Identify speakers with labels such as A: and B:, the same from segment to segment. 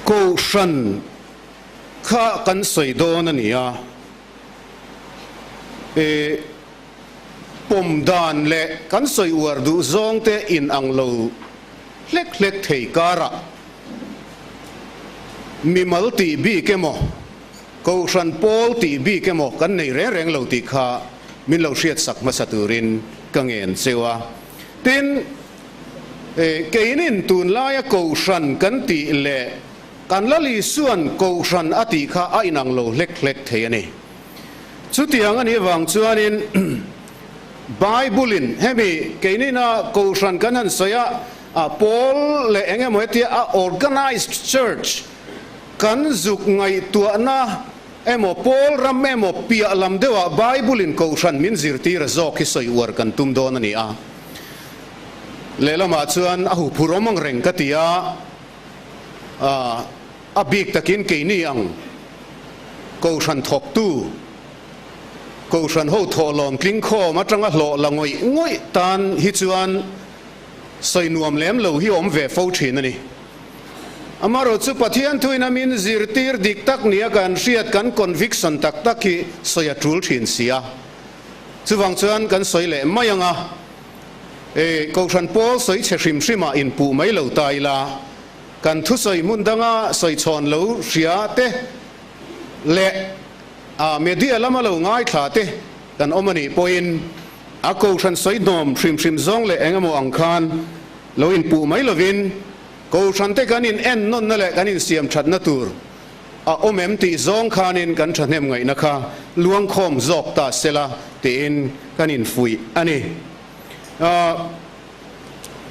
A: Kohhran kha kan sawi dawn a ni a, e pawm dan leh kan sawi uar duh zawng te in ang lo hlek hlek thei karah mimal tih bik emaw, Kohhran pawl tih bik emaw kan nei reng reng lo tih kha min lo hriatsak hmasa turin ka ngen cheu a. Tin, keinin tunlaia Kohhran kan tih leh kan Lal Isuan Kohhran a tih kha a inang lo hlek hlek thei a ni. Chutiang a nih vang chuanin Bible-in hemi keinina Kohhran kan han sawi a, a pawl leh eng emaw hetia a organized church, Kan zuk ngaihtuahna emaw pawl ram emaw piah lam deuhah Bible-in Kohhran min zirtir a zawk hi sawi uar kan tum dawn a ni a. Lehlamah chuan a huphur awm ang reng ka ti a, a bik takin keini ang Kohhran thawktu, Kohhran ho thawhlawm tlingkhawm atanga hlawh la ngawih ngawih tan hi chuan sawi nuam lem lo hi awm ve fo thin a ni. Amaherawh chu Pathian thuin a min zirtir dik tak nia kan hriat kan conviction tak tak hi sawi a tul thin si a. Chuvang chuan kan sawi leh mai ang a, e, Kohhran pawl sawi chhe hrim hrimah inpuh mai lo ta ila, kan thusawi hmun danga sawi chhawn lo hria te leh a media lama lo ngaithla te kan awm a nih pawhin a Kohhran sawi hnawm hrim hrim zawng leh engemaw ang khan lo inpuh mai lovin Kohhran te kan in en nawnna leh kan insiam thatna tur a awm em tih zawng khanin kan thahnem ngaihna kha luangkhawm zawk ta sela tiin kan infuih a ni.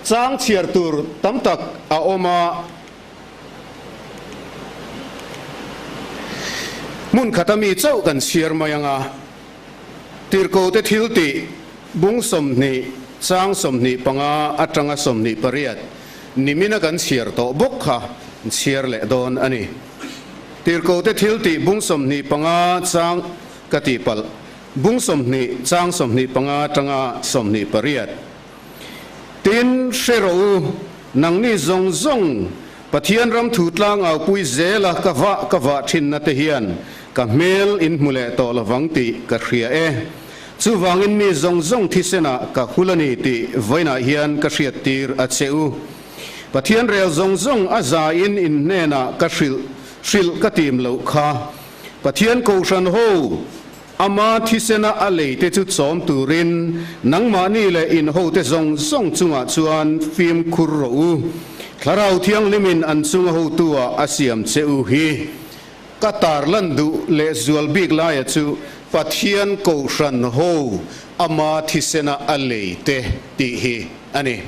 A: Chang chhiar tur tam tak a awm a, hmun khata mi chauh kan chhiar mai ang a, Tirhkohte thiltih bung 20 chang 25 atanga 28 nimina kan chhiar tawh bawk kha chhiar leh dawn a ni. Tirhkohte thiltih bung 25 chang ka tihpalh bung 20 chang 25 atanga 28. Tin, hre rawh u, nangni zawng zawng Pathian ram thu tlangau pui zela ka vah ka vah thinna te hian ka hmel in hmu leh tawh lovang tih ka hria e. Chuvangin mi zawng zawng thisenah ka hul a ni tih vawiinah hian ka hriattir a che u. Pathian rel zawng zawng a zaiin in hnenah ka hrilh hrilh ka tim loh kha. Pathian Kohhran ho Ama thisena a lei te chu chawm turin nangmahni leh in hote zawng zawng chungah chuan fimkhur rawh u. Thlarau Thianghlimin an chunga hotu-ah a siam che u hi. Ka tarlan duh leh zual bik laia chu Pathian Kohhran ho ama thisena a lei te tih hi a ni.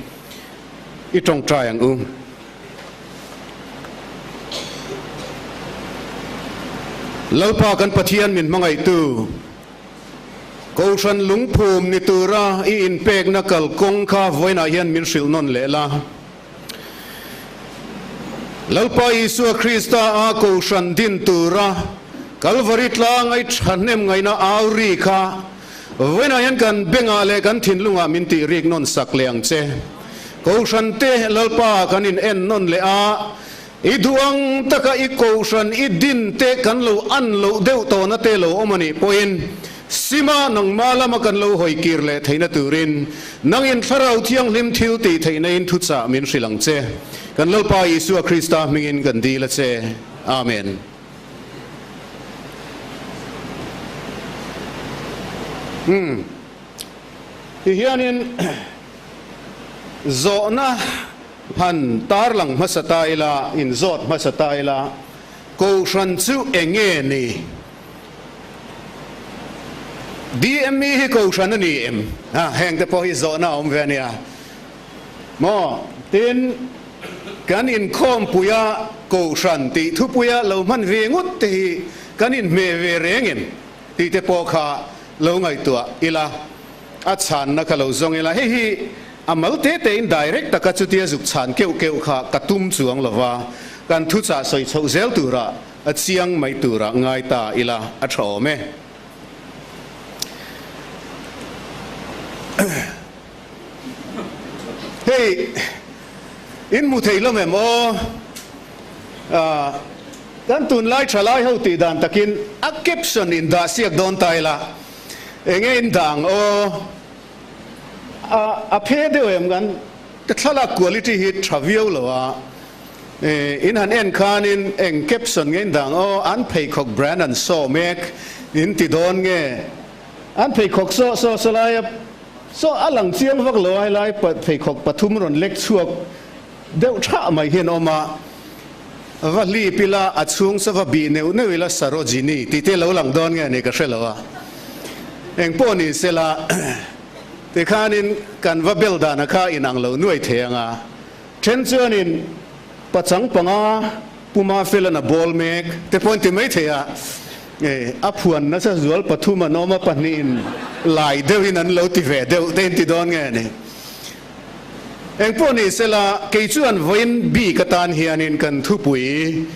A: I tawngtai ang u. Lalpa kan Pathian min hmangaihtu, Kohhran lungphum ni tura i inpekna kalkawng kha vawiinah hian min hrilh nawn leh la. Lalpa Isua Krista a Kohhran din tura Kalvari tlang ai thahnem ngaihna au ri kha vawiinah hian kan bengah leh kan thinlungah min tih rik nawn sak leh ang che. Kohhran te Lalpa kan in en nawn leh a, i duh ang taka i kohhran i din te kan lo an loh deuh tawhna te lo awm a nih pawhin sima nangma lama kan lo hawi kir leh theihna turin nangin Thlarau Thianghlim thil tih theihna in thuchah min hrilh ang che. Kan Lalpa Isua Krista hmingin kan dil a che. Amen. Umm. Tihianin zawhna han tarlang hmasa ta ila, inzawt hmasa ta ila, Kohhran chu eng nge ni? DME hi Kohhran a ni em? Ha, heng te pawh hi zawhna a awm ve a nia. Maw? Tin, kan inkhawmpuia Kohhran tih thupuia lo hman ve ngawt te hi kan inhmeh ve reng em? Tih te pawh kha lo ngaihtuah ila, a chhanna kha lo zawng ila, hei hi a mal te tein direct taka chutia zuk chhan keuh keuh kha ka tum chuang lova, kan thuchah sawi chhoh zel tura a chiang mai tura ngai ta ila a tha awm e. Hei, in hmu thei hlawm em aw? Kan tunlai thalai ho tih dan takin a caption in dah siak dawn ta ila, enge in dah ang aw? A phe deuh em kan thlalak quality hi tha viau lo a, in han en khanin eng caption nge in dah ang aw? An pheikhawk brand an saw mek in ti dawn nge? An pheikhawk saw saw saw laia saw a lang chiang vak lo a, helai pheikhawk pathum rawn lek chhuak deuh thah mai hian awm a, va hlip ila a chhung saw va bih neuh neuh ila Sarojini tih te lo lang dawn nge ni ka hre lo a, engpawh ni sela tikhanin kan va bel dana kha inang lo nuai thei ang a, then chuanin pachang panga Puma Felan a bawl mek te pawh an ti mai thei a, a phuan nasa zual pathum an awm a pahnihin lai deuhin an lo ti ve deuh te in ti dawn nge ni. Engpawh ni sela, kei chuan vawiin bik atan hianin kan thupui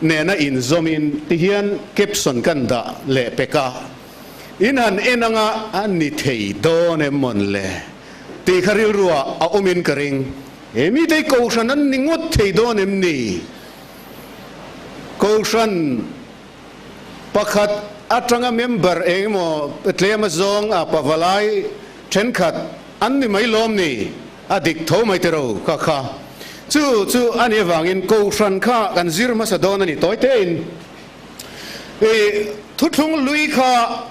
A: nena inzawmin tihian caption kan dah leh pek a, in han en anga a ni thei dawn em mawn le tih kha rilruah a awmin ka ring. He mite hi Kohhran an ni ngawt thei dawn em ni? Kohhran pakhat atanga member engemaw tlem azawng a pavalai thenkhat An ni mai lawm ni? A dik tho mai tiro ka kha. Chu chu a nih avangin Kohhran kha kan zir hmasa dawn a ni tawi tein. I thuthlung lui kha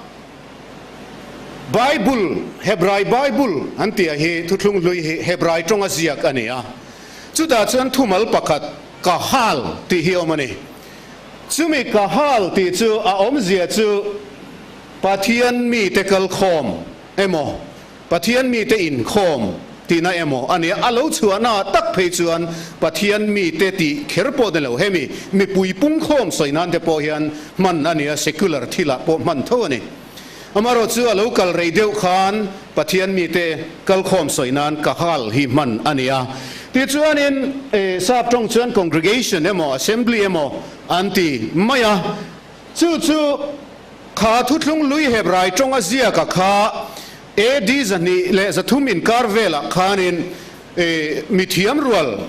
A: Bible, Hebrai Bible an tih ah hi thuthlung hlui hi Hebrai tawnga ziak a ni a. Chutah chuan thumal pakhat Kahal tih hi a awm a ni. Chumi Kahal tih chu a awmzia chu Pathian mite kalkhawm emaw, Pathian mite inkhawm tihna emaw a nia, a lo chhuahna tak phei chuan Pathian mite tih kher pawh ni lo, hemi mipui pungkhawm sawi nan te pawh hian hman a nia, secular thilah pawh hman tho a ni. Amaherawh chu a lo kal rei deuh khan Pathian mite kalkhawm sawi nan kahal hi hman a nia. Tichuanin sap tawng chuan congregation emaw assembly emaw an ti mai a, chu chu Kha thuthlung lui Hebrai tawnga ziaka kha AD 203 inkar velah khanin mithiam rual,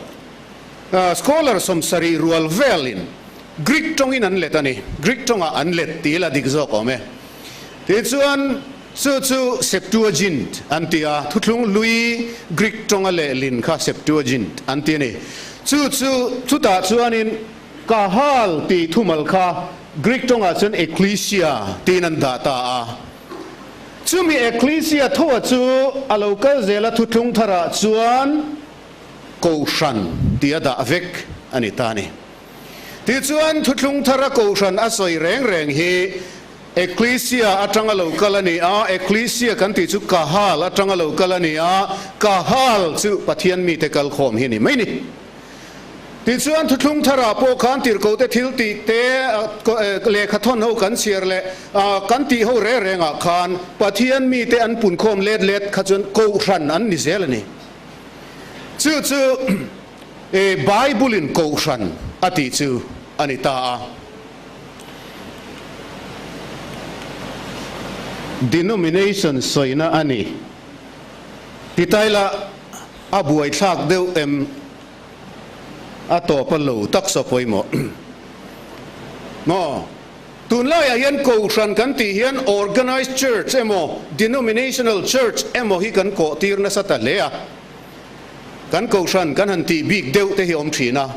A: scholar 70 rual velin Greek tawngin an let a ni. Greek tawngah an let tih ila dik zawk awm e. Tichuan chu chu Septuagint an ti a, thuthlung lui Greek tawnga lehlin kha Septuagint an ti a ni. Chu chu chutah chuanin Kahal tih thumal kha Greek tawngah chuan ekklesia tiin an dah ta a. Chumi ekklesia thoa chu a lo kal zel a thuthlung tharah chuan Kohhran tih a dah vek a ni ta a ni. Tichuan thuthlung thara Kohhran a sawi reng reng hi ekklesia atanga lo kal a ni a, ekklesia kan tih chu kahal atanga lo kal a ni a, kahal chu Pathian mite kalkhawm hi a ni mai ni. Tichuan, thuthlung tharah pawh khan tirhkohte thil tih te, lehkha thawn ho kan chhiar leh kan tih ho reng rengah khan Pathian mite an punkhawm let let kha chuan Kohhran an ni zel a ni. Chu chu Bible-in Kohhran a tih chu a ni ta a. Denomination sawina a ni. Titaila a buaithlak deuh em? A tawp a lo tak saw pawimawh. Maw? Tunlaiah hian Kohhran kan tih hian Organized Church emaw Denominational Church emaw hi kan kawh tir nasa ta hle a. Kan Kohhran kan han tih bik deuh te hi awm thin a,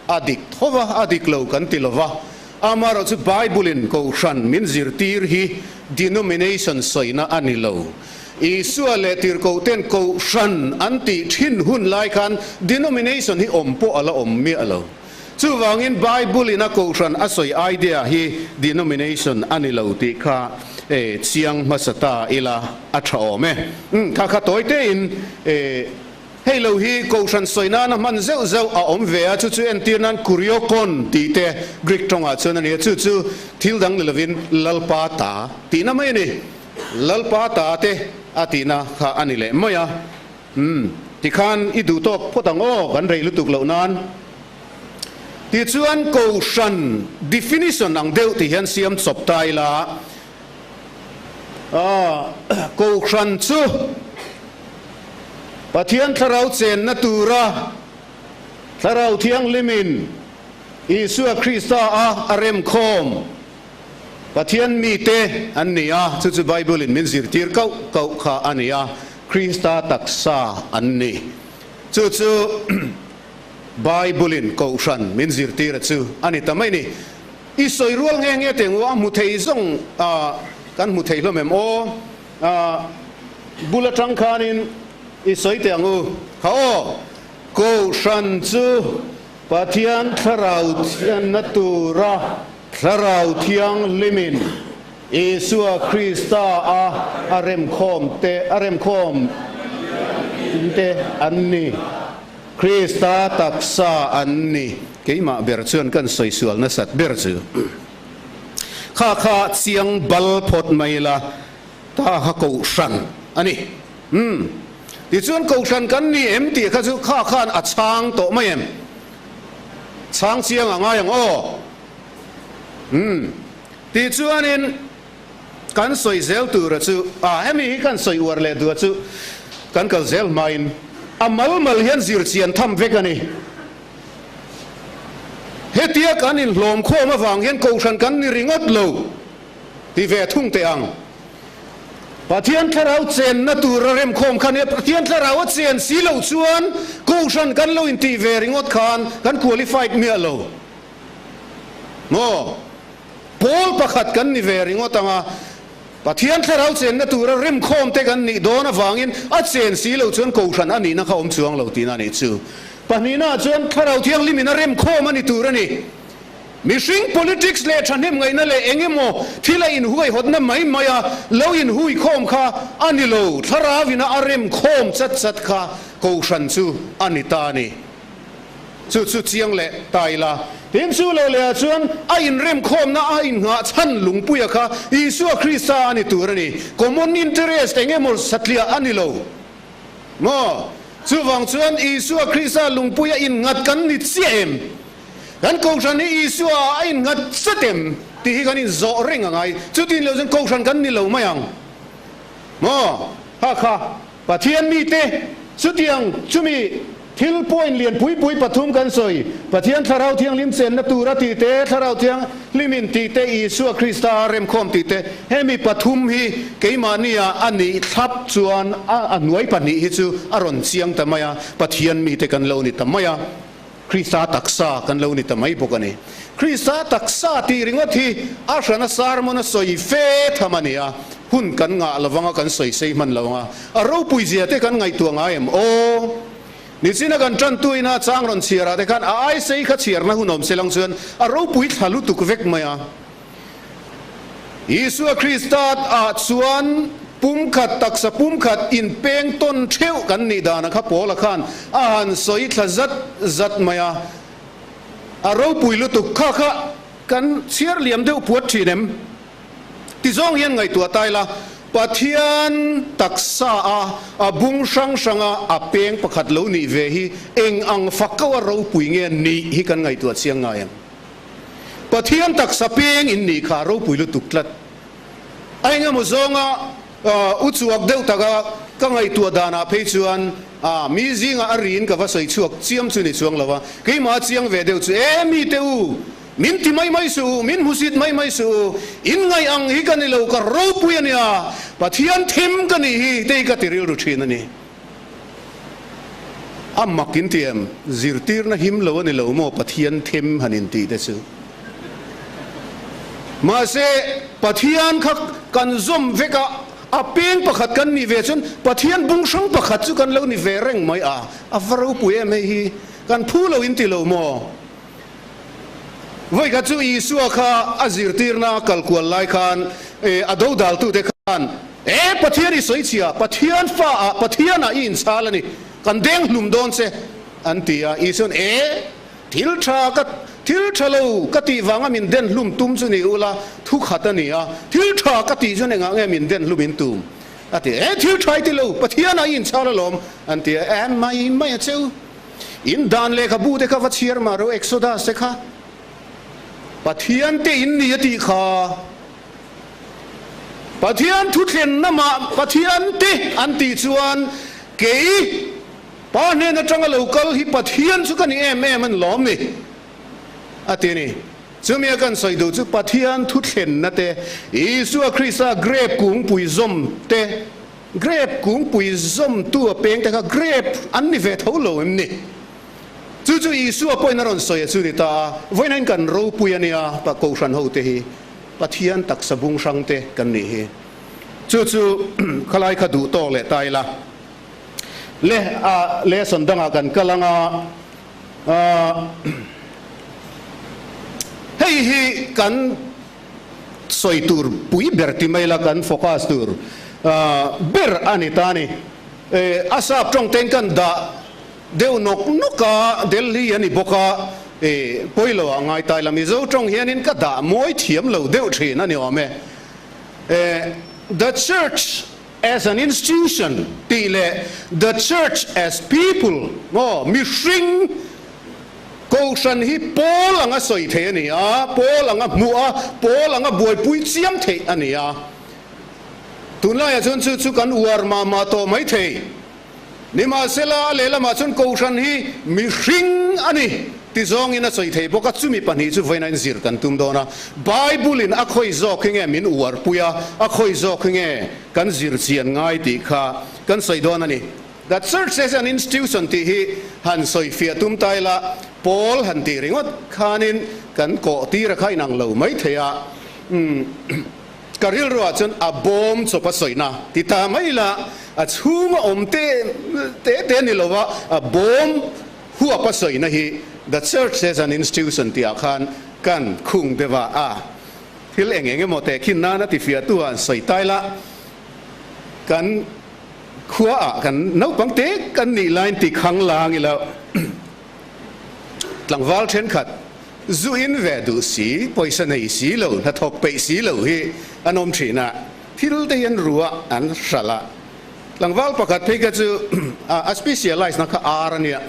A: a dik tho va, a dik lo kan ti lo va. Amaherawh chu Bible-in Kohhran min zirtir hi denomination sawina a ni lo. Isua leh tirhkohten Kohhran an tih thin hun lai khan denomination hi awm pawh a la awm miah lo. Chuvangin Bible-in a Kohhran a sawi idea hi denomination a ni lo tih kha chiang hmasa ta ila a tha awm e. Kha kha tawi tein Hei lo hi Kohhran sawi nana hman zeuh zeuh a awm ve a, chu chu entir nan kuriokon tih te Greek tawngah chuan a ni a, chu chu thil dang ni lovin Lalpa ta tihna mai a ni. Lalpa ta te a tihna kha a ni leh mai a. Umm, tikhan i duh tawk phawt ang aw, kan rei lutuk loh nan. Tichuan Kohhran definition ang deuh ti hian siam chawp ta ila, Aw, Kohhran chu Pathian Thlarau chenna tura Thlarau Thianghlimin Isua Krista a a remkhawm Pathian mite an ni a, chu chu Bible in min zirtir kauh kauh kha a ni a, Krista taksa an ni. Chu chu Bible in Kohhran min zirtir a chu a ni ta mai ni. I sawi rual nghe nghe teh ngua a hmu thei zawng a kan hmu thei hlawm em aw? A bul atang khanin i sawi teh ang u. Kha aw, Kohhran chu Pathian Thlarau thianna tura Thlarau Thianghlimin Isua Krista a a remkhawm te a remkhawm te an ni. Krista taksa an ni. Keimah ber chuan kan sawi sual nasat ber chu kha kha chiang bal phawt mai la ta kha Kohhran a ni. Umm. Tichuan Kohhran kan ni em tih kha chu kha khan a chhang tawh mai em? Chhang chiang a ngai ang aw. Umm. Tichuanin kan sawi zel tura chu, ah hemi hi kan sawi uar leh duh a chu kan kal zel hmain a mal mal hian zir chian tham vek a ni. Hetia kan inhlawm khawm avang hian Kohhran kan ni ringawt lo ti ve thung teh ang. Pathian Thlarau chenna tura remkhawm kha nia, Pathian Thlarau a chen si loh chuan Kohhran kan lo intih ve ringawt khan kan qualified miah lo maw? Pawl pakhat kan ni ve ringawt ang a, Pathian Thlarau chenna tura remkhawm te kan nih dawn avangin a chen si loh chuan Kohhran a nihna kha awm chuang lo tihna a nih chu. Pahnihnaah chuan Thlarau Thianghlimin a remkhawm a ni tur a ni. Mihring politics leh thahnem ngaihna leh eng emaw thil a inhuaihawtna mai mai a lo inhuikhawm kha a ni lo, thlarauin a a remkhawm chat chat kha Kohhran chu a ni ta a ni. Chu chu chiang leh ta ila. Tin, chu lo lehah chuan a inremkhawmna a innghah chhan lungpuia kha Isua Krista a ni tur a ni. Common interest eng emaw satliah a ni lo maw? Chuvang chuan Isua Krista lungpuia innghat kan ni chiah em? Kan Kohhran hi Isua ah a innghat zet em tih hi kan inzawh reng a ngai. Chutin lo chuan Kohhran kan ni lo mai ang maw? Ha kha Pathian mite chutiang chumi thil point lian pui pui pathum kan sawi, Pathian Thlarau Thianghlim chenna tura tih te, Thlarau Thianghlimin tih te, Isua Krista a remkhawm tih te, hemi pathum hi keimahnia a nih thlap chuan a hnuai pahnih hi chu a rawn chiang ta mai a, Pathian mite kan lo ni ta mai a. Krista taksa kan lo ni ta mai bawk a ni. Krista taksa tih ringawt hi a hrana sermon a sawi fe tham a ni a, hun kan ngah lo vanga kan sawi sei hman lo anga a ropui zia te kan ngaihtuah ngai em aw? Nichina kan tantuina chang rawn chhiarah te khan a ai sei kha chhiarna hun awm se lang chuan a ropui thla lutuk vek mai a. Isua Krista ah chuan pumkhat taksa pumkhat inpeng tawn theuh kan nih danah kha Paula khan a han sawi thla zat zat mai a, a ropui lutuk kha kha kan chhiar liam deuh puat thin em? Ti zawng hian ngaihtuah ta ila, Pathian taksa a a bung hrang hranga a peng pakhat lo nih ve hi eng ang fakau a ropui nge nih hi kan ngaihtuah chiang ngai ang. Pathian taksa peng in nih kha ropui lutuk tlat. A engemaw zawnga u chuak deuh taka ka ngaihtuah danah phei chuan mi zingah a riin ka va sawi chhuak chiam chu ni chuang lo a, keimah a chiang ve deuh chu e mite u, min ti mai mai suh u, min hmusit mai mai suh u, in ngaih ang hi ka ni lo, ka ropui a nia, Pathian them ka nih hi te hi ka ti rilru thin a ni. A mak in ti em? Zirtirna him lo a ni lo maw Pathian them han in tih te chu. Mahse, Pathian kha kan zawm vek a, a peng pakhat kan nih ve chuan Pathian bung hrang pakhat chu kan lo ni ve reng mai a, a va ropui em hei hi, kan phu lo in ti lo maw? Vawikhat chu Isua kha a zirtirna a kal kual lai khan a dodaltute khan, E Pathian i sawi chhia, Pathian fa ah, Pathian ah i inchhal a ni, kan deng hlum dawn che, an ti a. Isua'n, E, thil tha ka, thil tha lo ka tih vanga min den hlum tum chu ni ula, thu khat a ni a, thil tha ka tih chuan engah nge min den hlum in tum? A ti a. E, thil tha i ti lo, Pathian ah i inchhal alawm, an ti a. E, mai mai a cheu. In dan lehkhabu te kha va chhiar mah ro Exodus te kha Pathian te in ni a tih kha Pathian thuthlenna mah Pathian te an tih chuan kei Pa hnen atanga lo kal hi Pathian chu ka ni em em an lawm ni. a ti a ni. Chumi a kan sawi duh chu Pathian thuthlenna te, Isua Krista grep kungpui zawm te, grep kungpui zawmtu a peng te kha grep an ni ve tho lo em ni? Chu chu Isua pawhin a rawn sawi a chu ni ta a, vawiin kan ropui a nia, Kohhran hote hi Pathian taksa bung hrang te kan nih hi. Chu chu khalai kha duh tawk leh ta ila. Le a lesson dangah kan kal ang a, hei hi kan sawi tur pui ber ti mai la kan focus tur ber a ni ta a ni. A sap tawng tein kan dah deuh nawk nawk a, Delhi a ni bawk a, pawi lo ah ngai ta ila Mizo tawng hianin ka dah mawi thiam lo deuh thin a ni awm e. The Church As an institution tih leh the church as people maw mihring kohhran hi pawl anga sawi theih a ni a, pawl anga hmuh a, pawl anga buaipui chiam theih a ni a. Tunlaiah chuan chu chu kan uar mah mah tawh mai thei. Nimahsela, a lehlamah chuan Kohhran hi mihring a ni ti zawngin a sawi thei bawk a, chumi pahnih chu vawiin a inzir kan tum dawn a. Bible-in a khawi zawk hi nge min uarpui a, a khawi zawk hi nge kan zir chian ngai tih kha kan sawi dawn a ni. The Church as an Institution tih hi han sawi fiah tum ta ila, Paul han tih ringawt khanin kan kawh tir a kha inang lo mai thei a. Ka rilruah chuan a bawm chawp a sawina ti ta mai la, a chhunga awm te te te ni lova a bawm huap a sawina hi The Church as an Institution tih ah khan kan khung deuh a, a thil eng eng emaw tehkhin nan a tifiahtu ah an sawi tai la, kan khua ah kan naupang te kan nih laiin ti khang lang ila tlangval thenkhat Zu in ve duh si, pawisa nei si lo, hnathawk peih si lo hi an awm thin a, thil te hi an ru a, an hralh a. Tlangval pakhat phei kha chu a specialize na kha ar a nia.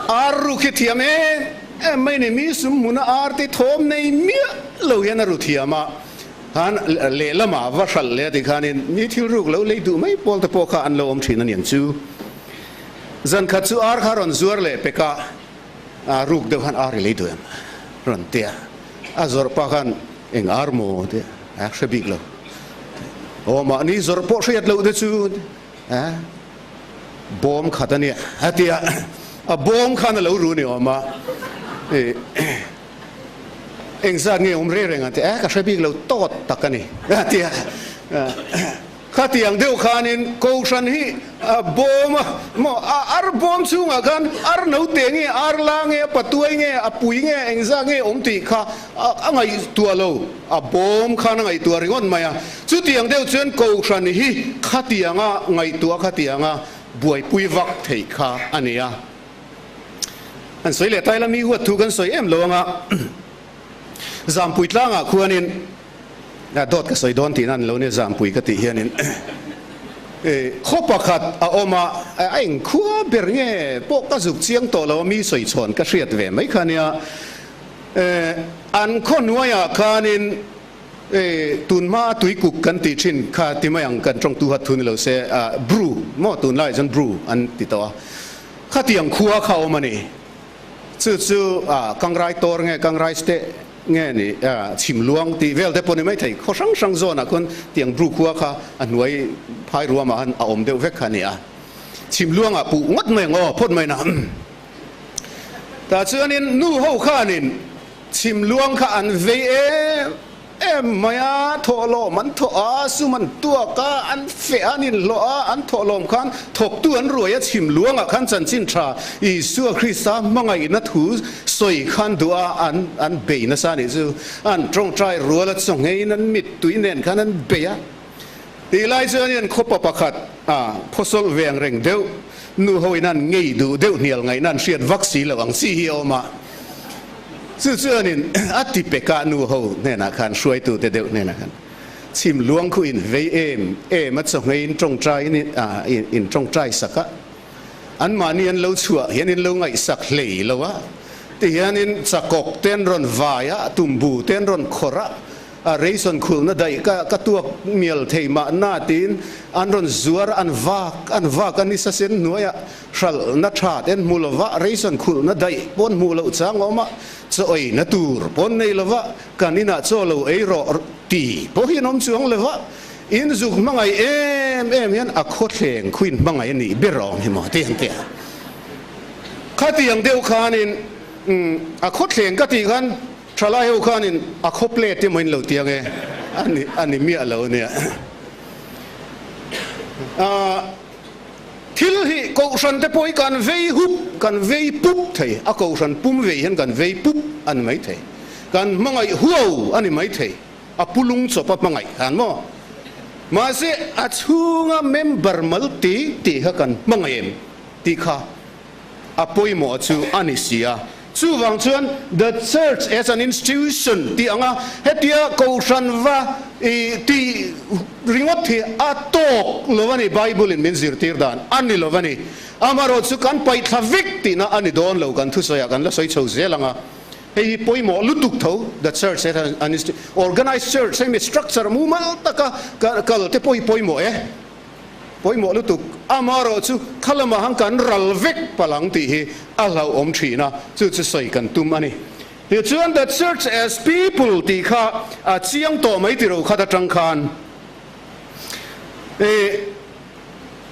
A: Ar ruk hi thiam em em mai ni, mi sum hmuna ar te thawm nei miah lo hian a ru thiam a, khan lehlamah va hralh leh a ti khanin mi thil ruk lo lei duh mai pawl te pawh kha an lo awm thin a niang chu. Zan khat chu ar kha rawn zuar leh pek a, a ruk deuh khan ar i lei duh em? Rawn ti a, a zawrh pa khan eng ar maw ti a, hre bik lo. Aw mahni zawrh pawh hriat loh te chu a bawm khat a nia a ti a, a bawm khan a lo ru ni awm a, eng zat nge awm reng reng ang ti a, ka hre bik lo tawt tak a ni a ti a. Khatiang deuh khanin Kohhran hi a bawm a, maw a ar bawm chhungah khan ar note nge, ar la nge, a patuai nge, a pui nge, engzah nge awm tih kha a ngaihtuah lo, a bawm khan a ngaihtuah ringawt mai a. Chutiang deuh chuan Kohhran hi khatianga ngaihtuah khatianga buaipui vak theih kha a ni a. An sawi leh ta ila mi huat thu kan sawi em lo anga Zampui tlangah khuanin, Dawt ka sawi dawn tihna a ni lo nia Zampui ka tih hianin khaw pakhat a awm a, a eng khua ber nge pawh ka zuk chiang tawh lo a, mi sawi chhawn ka hriat ve mai kha nia. An khaw hnuaiah khanin tunhma tuikuk kan tih thin kha ti mai ang kan tawngtu hat thu ni lo se Bru maw tunlaiah chuan Bru an ti tawh a, khatiang khua kha a awm a ni. Chu chu Kangrai Tor nge Kangrai Ste nge ni chhim luang tih vel te pawh ni mai thei. Khaw hrang hrang zawnah khuan tiang Bru khua kha a hnuai phai ruamah khan a awm deuh vek kha a ni a. Chhim luangah puh ngawt mai ang aw phawt mai na. Tah chuanin nu ho khanin chhim luang kha an vei em Em mai a, thawhlawm an thawh a, sum an tuak a, an feh a, an inhlawh a, an thawhlawm khan thawktu an ruai a, chhim luangah khan chanchin tha Isua Krista hmangaihna thu sawi khan duh a, an an bei nasa a nih chu. An tawngtai rual a, chawngeiin an mittui nen khan an bei a. Tih lai chuan hian khawpa pakhat a phawsawlh ve ang reng deuh, nu hoin an ngei duh deuh hnial ngaihna an hriat vak si loh ang chi hi a awm a. Chu chuanin a ti pekah nu ho hnenah khan hruaitute deuh hnenah khan chhim luang khu in vei em em a chawngei in tawngtai in in tawngtai sak a, anmahni an lo chhuah hian in lo ngaihsak hlei lo a, tihianin chakawk te an rawn vai a, tumbu te an rawn khawrh a. a ration khulna daih ka ka tuak mial thei mahna tiin an rawn zuar an vak an vak a ni sasen hnuaiah hralhna tha te an hmu lova ration khulna daih pawn hmuh loh chang a awm a, chaw eina tur pawn nei lova kan inah chaw lo ei rawh ti pawh hi an awm chuang lova in zuk hmangaih em em hian a khawthleng khuin hmangaih a nih ber awm hi maw ti an ti a. Khatiang deuh khanin a khawthleng ka tih khan thalai ho khanin a khaw plate emaw in lo ti ang e, a ni a ni miah lo ania. Thil hi kohhran te pawh hi kan vei hup, kan vei pup thei, a kohhran pum vei hian kan vei pup a ni mai thei, kan hmangaih huau a ni mai thei, a pulung chawp a hmangaih khan maw? Mahse a chhunga member mal ti tih kha kan hmangaih em tih kha a pawimawh chu a ni si a. Chuvang chuan the church as an institution tih anga hetia kohhran va i tih ringawt hi a tawk lo a ni, Bible in min zirtir dan a ni lo a ni. Amaherawh chu kan paihthla vek tihna a ni dawn lo, kan thusawiah kan la sawi chho zel anga hei hi pawimawh lutuk tho, the church as an institution, organized church hemi structure mumal taka kal te pawh hi pawimawh e. Pawimawh lutuk, amaherawh chu kha lamah han kan ral vek palh ang tih hi a hlauhawm thin a, chu chu sawi kan tum a ni. Tichuan the church as people tih kha a chiang tawh mai tiro khat atang khan e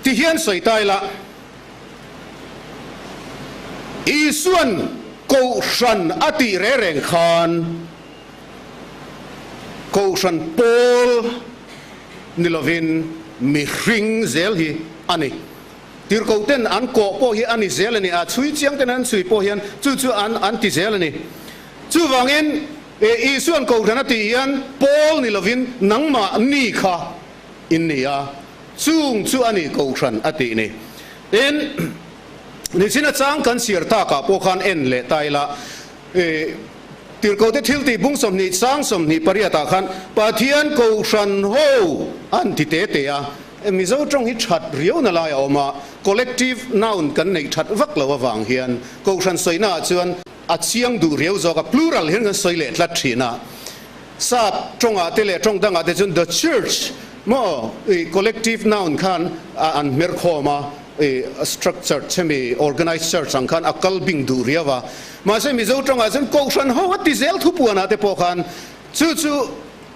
A: ti hian sawi ta ila, Isuan Kohhran a tih reh reng khan Kohhran pawl ni lovin mihring zel hi a ni. Tirhkohten an kawh pawh hi a ni zel a ni a, chhui chiangten an chhui pawh hian chu chu an an ti zel a ni. Chuvangin Isuan Kohhran a tih hian pawl ni lovin nangmah ni kha in ni a, chung chu a ni Kohhran a tih ni. Tin, nichina chang kan chhiar takah pawh khan en leh ta ila, Tirhkohte thiltih bung 20 sang 28 ah khan Pathian Kohhran ho an ti te te a, Mizo tawng hi that riauna lai a awm a, collective noun kan neih that vak lo avang hian Kohhran sawina ah chuan a chiang duh riau zawk a, plural hian kan sawi leh tlat thin a. Sap tawngah te leh tawng dangah te chuan the church maw collective noun khan an hmer khawm a, structure chemi organized church ang khan a kal bing duh riau a. Mahse Mizo tawngah chuan Kohhran ho a ti zel thupuanah te pawh khan chu chu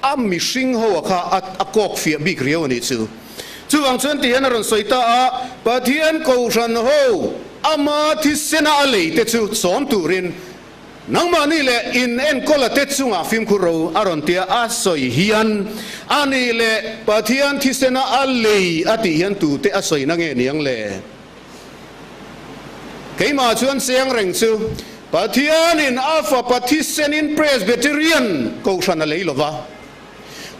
A: a mihring ho a kha a kawk fiah bik riau a nih chu. Chuvang chuan ti hian a rawn sawi ta a, Pathian Kohhran ho ama thisena a lei te chu chawm turin nangmahni leh in enkawla te chungah fimkhur ro a rawn tia a sawi hian a nih leh Pathian thisena a lei a tih hian tute a sawi na nge niang le? Keimah chuan chiang reng chu Pathianin a fapa thisenin Presbyterian Kohhran a lei lova,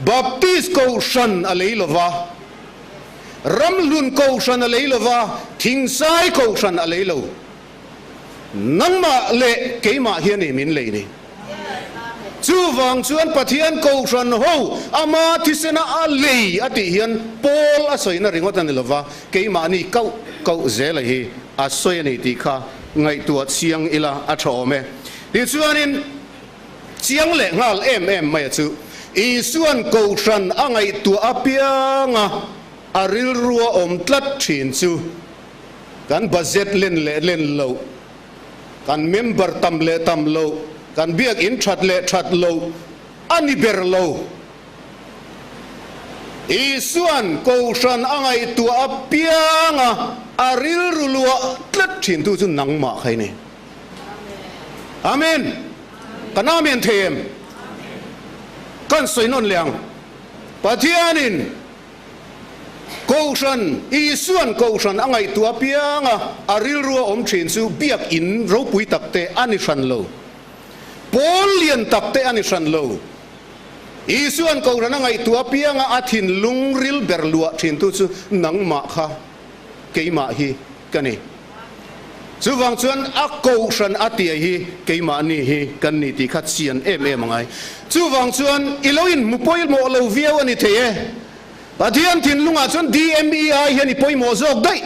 A: Baptist Kohhran a lei lova, Ramhlun Kohhran a lei lova, Thingsai Kohhran a lei lo. Nangmah leh keimah hian i min lei ni. Chuvang chuan Pathian Kohhran ho ama thisena a lei a tih hian Paul a sawina ringawt a ni lova, keimahni kauh kauh zela hi a sawi a ni tih kha ngaihtuah chiang ila a tha awm e. Tichuanin chiang leh nghal em em mai a chu Isuan Kohhran a ngaihtuah apianga a rilrua awm tlat thin chu kan budget len leh len loh, Kan member tam leh tam lo, kan biakinn that leh that lo a ni ber lo. Isuan Kohhran a ngaihtuah apianga a rilru luah tlat thintu chu nangmah kha i ni. Amen. Kan Amen thei em? Kan sawi nawn leh ang. Pathianin Kohhran, Isuan Kohhran a ngaihtuah apianga a rilru a awm thin chu biakinn ropui tak te a ni hran lo. Pawl lian tak te a ni hran lo. Isuan Kohhran a ngaihtuah apianga a thinlung ril ber luah thintu chu nangmah kha keimah hi ka ni. Chuvang chuan a Kohhran a tia hi keimahni hi kan ni tih kha chian em em a ngai. Chuvang chuan i lo inhmu pawimawh lo viau a ni thei e. Pathian thinlungah chuan DMEI hian i pawimawh zawk daih.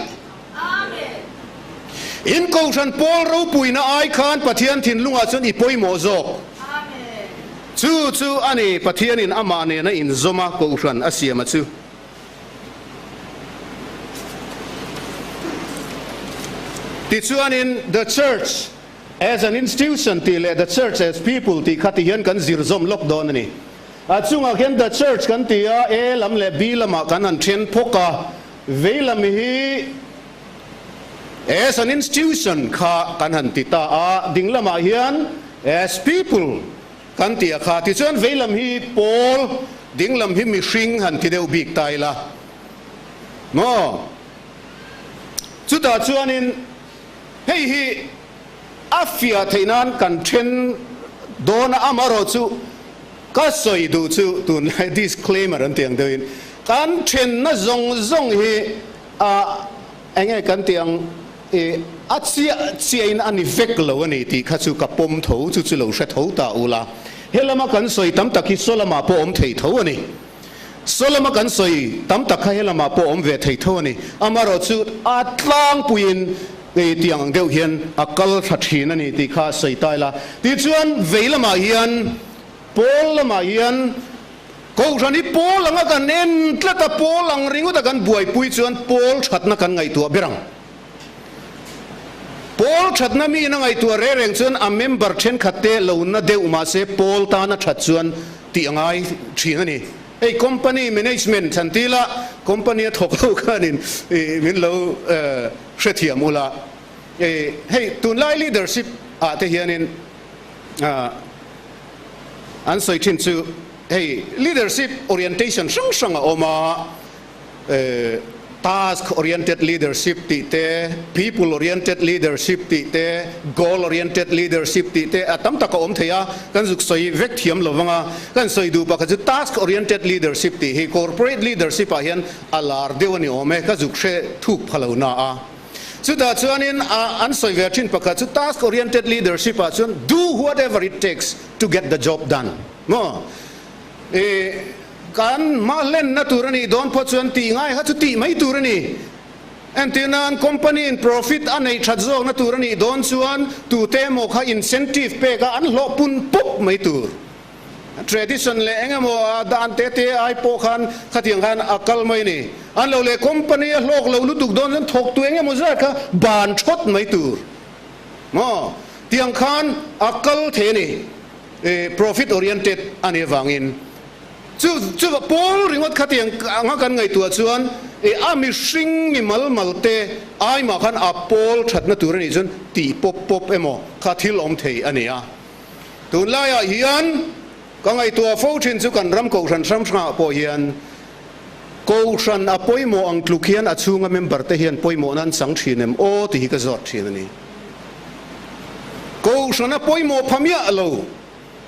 A: In Kohhran pawl ropuina ai khan Pathian thinlungah chuan i pawimawh zawk. Chu chu a ni Pathianin amah nena inzawma Kohhran a siama chu. Tichuanin The Church as an Institution tih leh The Church as People tih kha tihian kan zir zawm lawk dawn a ni. A chungah khian The Church kan ti a, A lam leh B lamah kan han then phawk a, vei lam hi as an Institution kha kan han ti ta a, ding lamah hian as People kan ti a kha. Tichuan vei lam hi pawl, ding lam hi mihring han ti deuh bik ta ila maw? Chutah chuanin hei hi a fiah theih nan kan then dawn a, amaherawhchu ka sawi duh chu tunlai disclaimer an tih ang deuhin kan thenna zawng zawng hi a enge kan tih ang i a chiah chiahin a ni vek lo a ni tih kha chu ka pawm tho, chu chu lo hre tho ta ula. Helama kan sawi tam tak hi saw lamah pawh awm thei tho a ni. Saw lama kan sawi tam tak kha helamah pawh awm ve thei tho a ni. Amaherawhchu a tlangpuiin ei tiang ang deuh hian a kal thla thin a ni tih kha sawi ta ila. Tichuan vei lamah hian, pawl lamah hian Kohhran hi pawl anga kan en tlat a, pawl ang ringawt a kan buaipui chuan pawl thatna kan ngaihtuah ber ang. Pawl thatna miin a ngaihtuah reng reng chuan a member thenkhat te lo na deuh mahse pawl tan a that chuan tih a ngai thin a ni. Hei company management han ti ila company a thawk ho khanin min lo hrethiam ula. Hei tunlai leadership ah te hianin an sawi thin chu hei leadership orientation hrang hrang a awm a. Task oriented leadership tih te, people oriented leadership tih te, goal oriented leadership tih te a tam tak a awm thei a, kan zuk sawi vek thiam lo vang a, kan sawi duh pakhat chu task oriented leadership tih hi corporate leadership ah hian a lar deuh a ni awm e, ka zuk hre thuk pha lo na a. Chutah chuanin an sawi ve thin pakhat chu task oriented leadership ah chuan do whatever it takes to get the job done maw? Kan hma hlenna tur a nih dawn pawh chuan tih ngai kha chu tih mai tur a ni. Entir nan company in profit a neih that zawkna tur a nih dawn chuan tute emaw kha incentive pek a an hlawh pun pup mai tur. Tradition leh eng emaw a dan te te ai pawh khan khatiang khan a kal mai a ni. An lo leh company a hlawk lo lutuk dawn chuan thawktu eng emaw zat kha ban thawt mai tur. Maw? Tiang khan a kal thei a ni. Profit oriented a nih avangin chu chu pawl ringawt kha tiang anga kan ngaihtuah chuan a mihring mi mal mal te aimah khan a pawl thatna tur a nih chuan tih pawp pawp emaw kha thil awm thei a ni a. Tunlaiah hian ka ngaihtuah fo thin chu kan ram kohhran hrang hrangah pawh hian kohhran a pawimawh ang tluk hian a chhunga member te hian pawimawhna an chang thin em aw tih hi ka zawt thin a ni. Kohhran a pawimawh pha miah lo.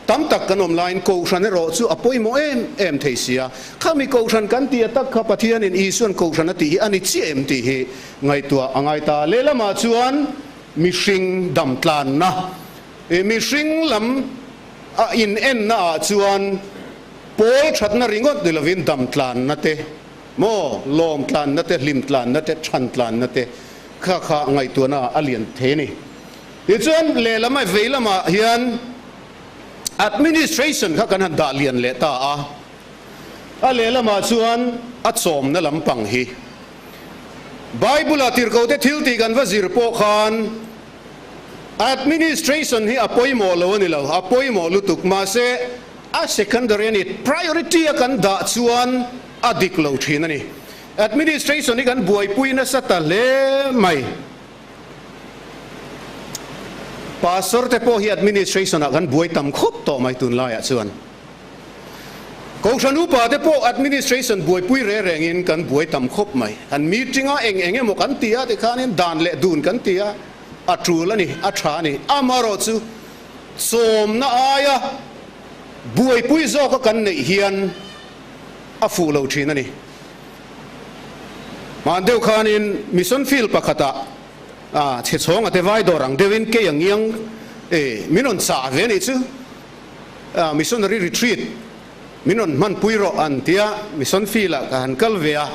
A: Tam tak kan awm laiin Kohhran erawh chu a pawimawh em em thei si a. Khami Kohhran kan tih a tak kha Pathianin Isuan Kohhran a tih hi a ni chiah em tih hi ngaihtuah a ngai ta. Lehlamah chuan mihring dam tlanna, mihring lam a inenna ah chuan pawl thatna ringawt ni lovin dam tlanna te, maw, lawm tlanna te, hlim tlanna te, chhan tlanna te kha kha ngaihtuahna a lian thei a ni. Tichuan lehlam a vei lamah hian administration kha kan han dah lian leh ta a, a lehlamah chuan a chawmna lampang hi Bible-ah tirhkohte thil tih kan va zir pawh khan administration hi a pawimawh lo a ni lo, a pawimawh lutuk mahse a secondary a ni, priority a kan dah chuan a dik lo thin a ni. Administration hi kan buaipui nasa ta hle mai. Pastor te pawh hi administration ah kan buai tam khawp tawh mai tunlaiah chuan. Kohhran upa te pawh administration buaipui re rengin kan buai tam khawp mai. Kan meeting ah eng eng emaw kan ti a tikhanin dan leh dun kan ti a, a tul a ni, a tha a ni. Amaherawh chu sawmna aia buaipui zawka kan neih hian a fuh lo thin a ni. Hmaan deuh khanin mission field pakhatah chhe chhawng a te vai dawr ang deuhin kei ang iang min rawn chah ve a nih chu. Missionary retreat min rawn hmanpui rawh an tia mission field ah ka han kal ve a.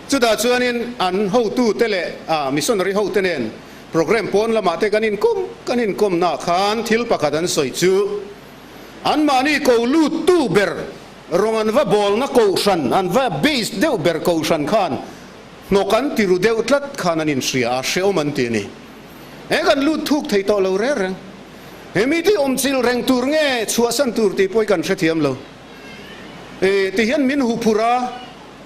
A: Chutah chuanin an hotute leh missionary hote nen program pawn lamah te kan inkawm kan inkawmnaah khan thil pakhat an sawi chu. Anmahni ko lut tu ber rawng an va bawlna kohhran, an va base deuh ber kohhran khan hnawk an ti ru deuh tlat khan an inhria a, hrehawm an ti a ni. He kan lut thuk thei tawh lo reng reng. He mite awmchilh reng tur nge chhuahsan tur tih pawh hi kan hrethiam lo. E, ti hian min huphurh a,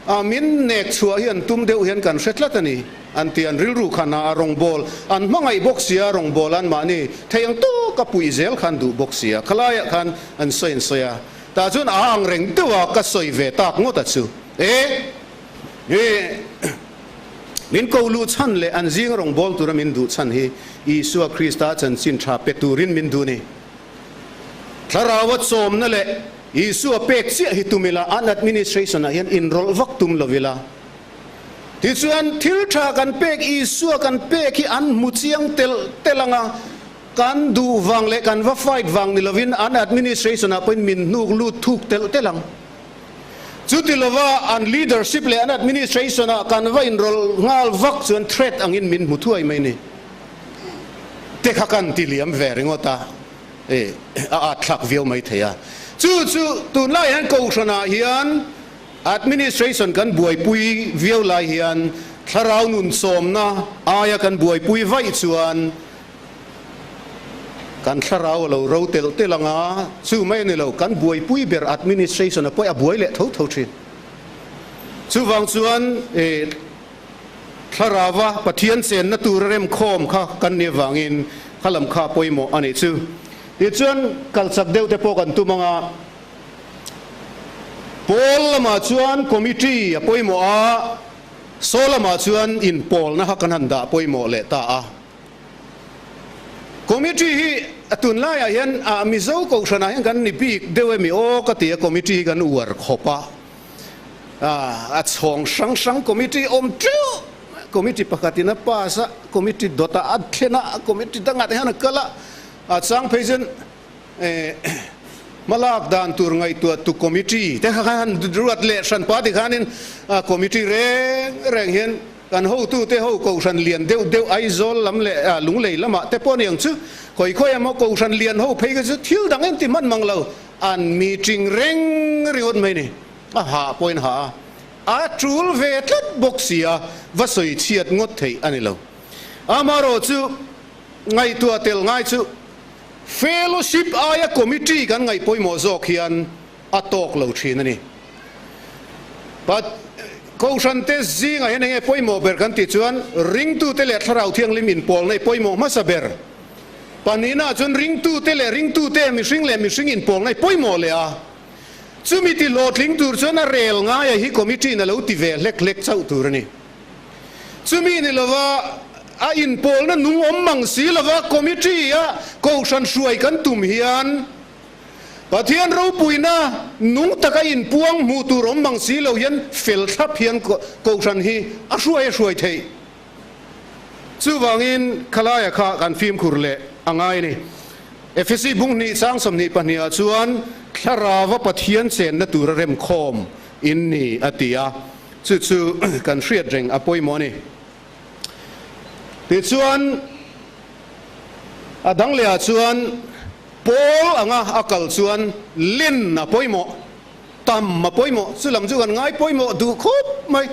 A: a min nek chhuah hi an tum deuh hian kan hre tlat a ni, an ti. An rilru khan a rawngbawl an hmangaih bawk si a, rawngbawl an mahni thei ang tawk a puih zel khan duh bawk si a, khalaiah khan an sawi an sawi a, tah chuan a ang reng deuh a ka sawi ve tak ngawt a chu. E, e. Min ko luh chhan leh an zing rawngbâwl tura min duh chhan hi Isua Krista chanchin ṭha pe turin min duh ni. Thlaraua chawmna leh Isua pek chiah hi tum ila, an administration-ah hian inrawlh vak tum lo ila. Tichuan, thil ṭha kan pek Isua kan pek hi an hmu chiang telh telh ang a, kan duh vang leh kan va fight vang ni lovin an administration-ah pawhin min hnuk lut thuk telh telh ang. Chuti lova an leadership leh an administration ah kan va inrawlh nghal vak chuan threat angin min hmu thuai mai ni. Te kha kan ti liam ve ringawt a, e a at thlak viau mai thei a. Chu chu tunlai hian Kohhran ah hian administration kan buaipui viau lai hian thlarau nun sawmna aia kan buaipui vaih chuan Kan thlarau a lo ro telh telh ang a, chu mai a ni lo, kan buaipui ber administration a pawih a buai leh tho tho thin. Chuvang chuan e thlarauva Pathian chenna tur a remkhawm kha kan nih avangin kha lam kha pawimawh a nih chu. Tichuan kal chak deuh te pawh kan tum ang a, pawl lamah chuan committee a pawimawh a, saw lamah chuan inpawlna kha kan han dah pawimawh leh ta a. Committee hi a tunlaiah hian ah Mizo Kohhranah hian kan ni bik deuh emi aw ka ti a, committee hi kan uar khawp a, ah a chhawng hrang hrang committee awm teuh, committee pakhatin a pass a, committee dawtah a thlen a, committee dangah te hian a kal a, a chang phei chuan eh hmalak dan tur ngaihtuah tu committee te kha han ruat leh hran pa tikhanin ah committee reng reng hian Kan hotute ho Kohhran lian deuh deuh Aizawl lam leh Lunglei lamah te pawh aniang chu khawi khawi emaw Kohhran lian ho phei kha chu thil dang em ti hman mang lo, an meeting reng ringawt mai ni. A hah pawhin hah a, a tul ve tlat bawk si a, va sawi chhiat ngawt theih a ni lo. Amaherawh chu ngaihtuah tel ngai chu Fellowship aia Committee kan ngaih pawimawh zawk hian a tawk lo thin a ni. But Kohhrante zingah hian enge pawimawh ber kan tih chuan ringtute leh Thlarau Thianghlim inpawlna i pawimawh hmasa ber. Pahnihnaah chuan ringtute leh ringtute, mihring leh mihring inpawlna i pawimawh leh a. Chumi ti hlawhtling tur chuan a rel ngaia hi committee in a lo ti ve hlek hlek chauh tur a ni. Chumi ni lova a inpawlna nung awm mang si lova committee a Kohhran hruai kan tum hian Pathian ropuina nung taka inpuang hmuh tur awm mang si lo hian fel thlap hian Kohhran hi a hruai a hruai theih. Chuvangin khalaia kha kan fimkhur leh a ngai a ni. Efesi bung hnih chang 22 ah chuan Thlarauva Pathian chenna tura remkhawm in ni a ti a, chu chu kan hriat reng a pawimawh a ni. Tichuan a dang lehah chuan Pawl anga a kal chuan len a pawimawh, tam a pawimawh, chu lam chu kan ngai pawimawh duh khawp mai.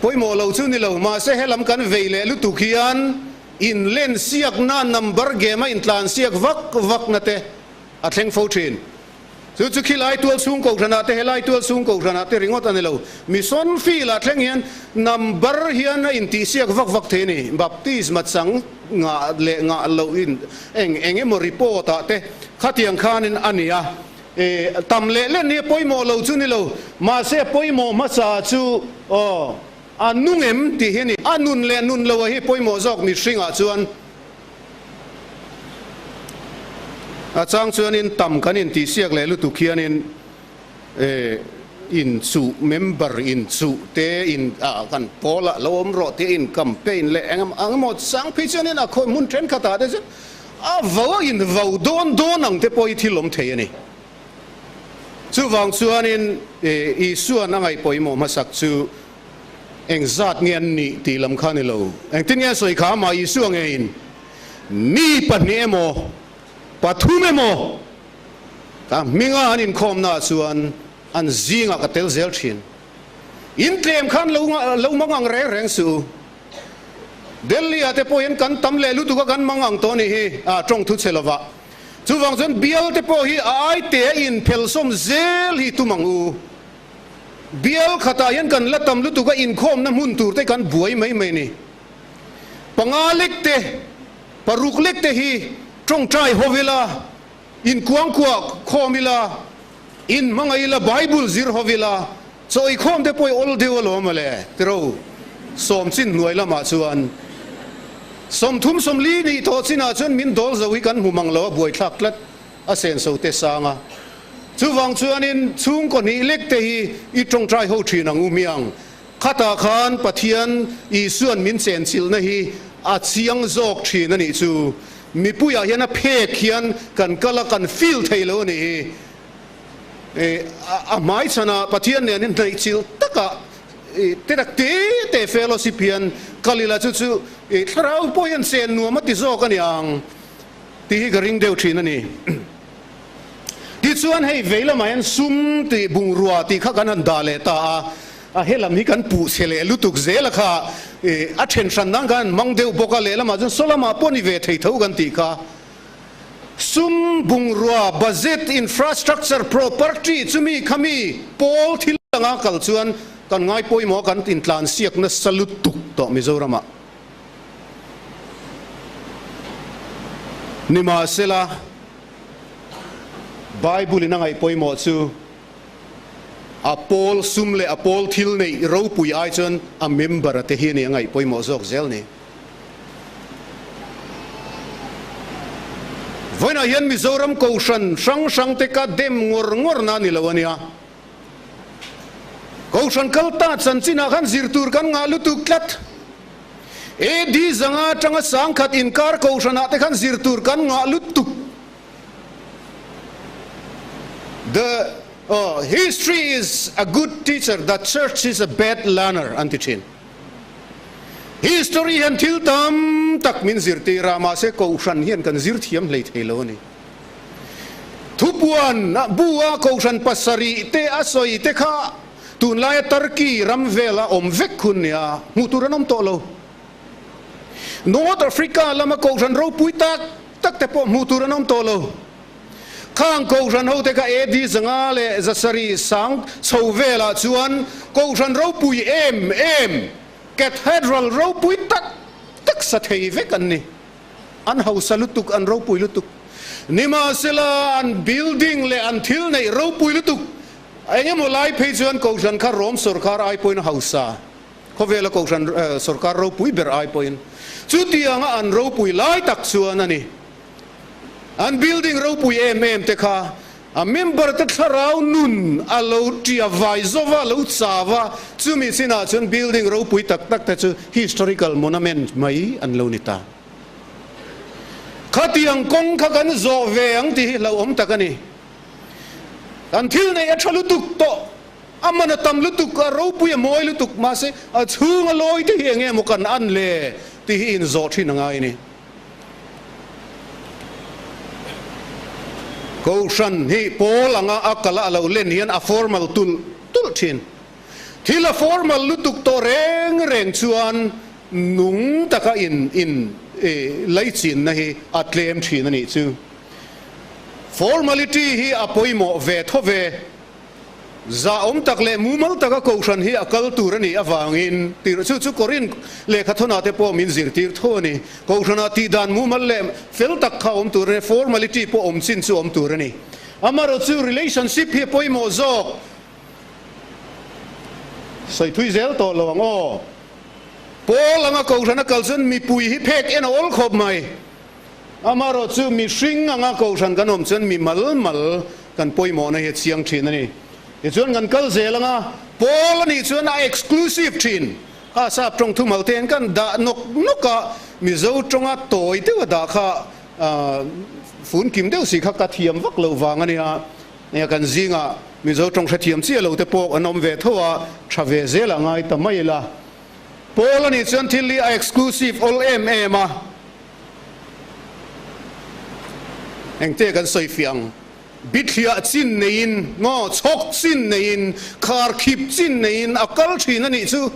A: Pawimawh lo chu ni lo, mahse he lam kan vei leh lutuk hian in len siakna number game a intlan siak vak vakna te a thleng fo thin. Chu chu khi lai tual chhung kohhranah te, helai tual chhung kohhranah te ringawt a ni lo. Mission field-ah thleng hian number hian a intihsiak vak vak thei a ni. Baptisma chang ngah leh ngah loh in eng eng emaw report-ah te khatiang khanin a ni a. E, tam leh len hi a pawimawh lo chu ni lo. Mahse a pawimawh hmasa chu aw, a nung em tih hi a ni. A nun leh nun loh a hi pawimawh zawk mihringah chuan. A chang chuanin tam kan intihsiak leh lutuk hianin inchuh, member inchuh te in ah kan pawlah lo awm rawh te in campaign leh eng emaw chang phei chuanin a khawi hmun thenkhatah te chuan a vo a invo dawn dawn ang te pawh hi thil awm thei a ni. Chuvang chuanin Isua'n a ngaih pawimawh hmasak chu Engzat nge an nih tih lam kha a ni lo. Engtin nge a sawi kha? Amah Isua ngeiin mi pahnih emaw, Pathum emaw ka hminga an inkhawmnaah chuan an zingah ka tel zel thin. In tlem khan lo lo mang ang reng reng suh u. Delhi ah te pawh hian kan tam leh lutuk a kan mang ang tawh nih hi a tawng thu che lovah. Chuvang chuan bial te pawh hi a ai te a in phelhsawm zel hi tum ang u. Bial khatah hian kan la tam lutuk a inkhawmna hmun tur te kan buai mai mai ni. Panga lek te, paruk lek te hi tawngtai ho ila, inkuangkuah khawm ila, inhmangaih ila, Bible zir ho ila, chaw eikhawm te pawh i awl deuh alawm mawle tiro sawm chin hnuai lamah chuan 30 40 nih tawh chinah chuan min dawl zo hi kan hmu mang lo a buaithlak tlat a senso te sang a. Chuvang chuanin chhungkaw hnih lek te hi i tawngtai ho thin ang u hmiang. Khatah khan Pathian Isuan min chenchilhna hi a chiang zawk thin a nih chu. Mipuiah hian a phek hian kan kal a, kan feel thei lo a nih hi. A hmaichhanah Pathian nen hi hnaihchilh takah te tak te te fellowship hian kal ila chu chu thlarau pawh hian chen nuam a ti zawk a ni ang tih hi ka ring deuh thin a ni. Tichuan hei vei lamah hian sum tih bungrua tih kha kan han dah leh ta a, a helam hi kan puh chhe leh lutuk zel a kha a then hran nan khan an hmang deuh bawk a, lehlamah chuan saw lamah pawh ni ve thei tho kan tih kha. Sum bungrua, budget, infrastructure, property chumi khami pawl thil anga kal chuan kan ngai pawimawh a kan intlansiak nasa lutuk tawh Mizoramah. Nimahsela, Bible-in a ngaih pawimawh chu a pawl sum leh a pawl thil neih ropui ai chuan a member-a te hi a ni a ngaih pawimawh zawk zel ni. Vawiinah hian Mizoram Kohhran hrang hrang te ka dem ngawr ngawr na ni lo a nia. Kohhran kal ta chanchinah khan zir tur kan ngah lutuk tlat. AD 500 atanga 1000 inkar Kohhranah te khan zir tur kan ngah lutuk. The history is a good teacher, the church is a bad learner an ti thin. History hian thil tam tak min zirtir a, mahse Kohhran hian kan zir thiam hlei thei lo a ni. Thupuan bu a Kohhran pasarih te a sawi te kha tunlaia Turkey ram vela awm vek hun nia hmuh tur an awm tawh lo. North Africa lama Kohhran ropui tak tak te pawh hmuh tur an awm tawh lo. Khang Kohhran ho te kha AD 500 leh 700 sang chho velah chuan Kohhran ropui em em, Cathedral ropui tak tak sa thei vek an ni. An hausa lutuk, an ropui lutuk. Nimahsela, an building leh an thil neih ropui lutuk. Eng emaw lai phei chuan Kohhran kha Rom sawrkar ai pawhin a hausa. Khawvela Kohhran sawrkar ropui ber ai pawhin. Chutianga an ropui lai tak chuan a ni. An building ropui em em te kha a member te thlarau nun a lo tia vai zova, a lo chau a, chumi chinah chuan building ropui tak tak te chu historical monument mai an lo ni ta. Khatiang kawng kha kan zawh ve ang tih hi hlauhawm tak a ni. Kan thil neih a tha lutuk tawh, a man a tam lutuk, a ropui a mawi lutuk, mahse a chhung a lawi te hi eng nge maw kan an le tih hi inzawh thin a ngai a ni. Kohhran hi pawl anga a kal a lo len hian a formal tulh tulh thin. Thil a formal lutuk tawh reng reng chuan nung taka in in laichinna hi a tlem thin a nih chu. Formality hi a pawimawh ve tho ve. Zahawm tak leh mumal taka Kohhran hi a kal tur a nih avangin tirh chu chu Korinth lehkhathawnah te pawh min zirtir tho a ni. Kohhranah tihdan mumal leh fel tak kha awm tur a ni, formality pawh awm chin chu awm tur a ni. Amarawh chu relationship hi a pawimawh zawk. Sawi thui zel tawh lo ang aw. Paul anga Kohhran a kal chuan mipui hi phek en a awl khawp mai. Amarawh chu mihring anga Kohhran kan awm chuan mi mal mal kan pawimawhna hi a chiang thin a ni. Tichuan kan kal zel anga Paul a nih chuan a exclusive thin. Kha sap tawng thumal te hian kan dah nawk nawk a, Mizo tawnga tawi deuh a dah kha fun kim deuh si kha ka thiam vak loh vang a nia. Nia kan zingah Mizo tawng hrethiam chiah lo te pawh an awm ve tho a, tha ve zel a ngai ta mai ila. Paul a nih chuan thil hi a exclusive awl em em a. Engte kan sawi fiah ang? Bithliah chin neiin, ngaw chhawk chin neiin, kharkhip chin neiin a kal thin a nih chu.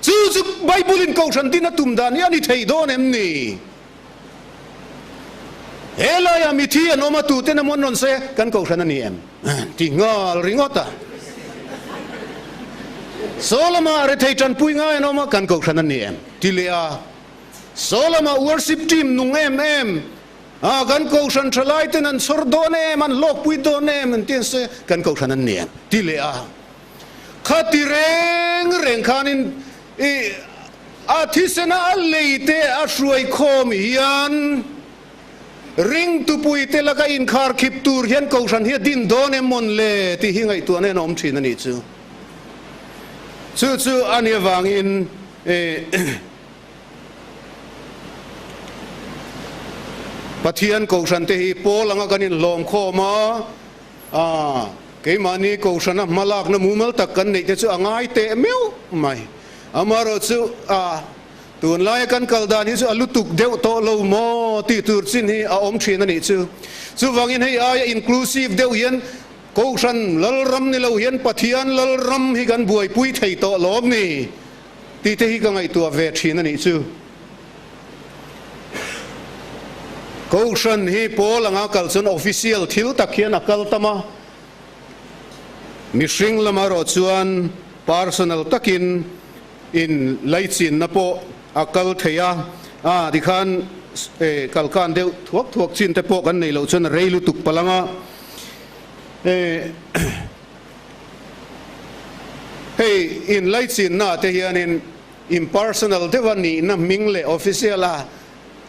A: Chu chu Bible-in Kohhran din a tum dan hi a ni thei dawn em ni? He laiah mithi an awm a, tuten emaw an rawn sawi a, kan Kohhran a ni em? Ti nghal ringawt a. Saw lamah rethei tanpui ngai an awm a, kan Kohhran a ni em? Ti leh a. Saw lamah worship team nung em em a, kan Kohhran thalai ten an chhawr dawn em, an hlawkpui dawn em an ti an sawi a, kan Kohhran an ni em? Ti leh a. Kha ti reng reng khanin i a thisena a leite a hruai khawm hian ringtupui te laka inkhar khip tur hian Kohhran hi a din dawn em mawn le tih hi ngaihtuahna hian a awm thin a nih chu. Chu chu a nih avangin i Pathian Kohhran te hi pawl anga kan inhlawm khawm a, A, keimahni Kohhrana hmalakna mumal tak kan neih te chu a ngai teh meuh mai. Amaherawhchu, a, tunlaia kan kal dan hi chu a lutuk deuh tawh lo maw tih tur chin hi a awm thin a nih chu. Chuvangin hei aia inclusive deuh hian Kohhran Lalram ni lo hian Pathian Lalram hi kan buaipui thei tawh lawm ni tih te hi ka ngaihtuah ve thin a nih chu. Kohhran hi pawl anga kal chuan official thil tak hian a kal tam a, mihring lamah erawh chuan personal takin in laichinna pawh a kal thei a, a tikhan kalkan deuh thuak thuak chin te pawh kan neih loh chuan a rei lutuk palh ang a. Hei in laichinna ah te hianin Impersonal deuha nihna hming leh official a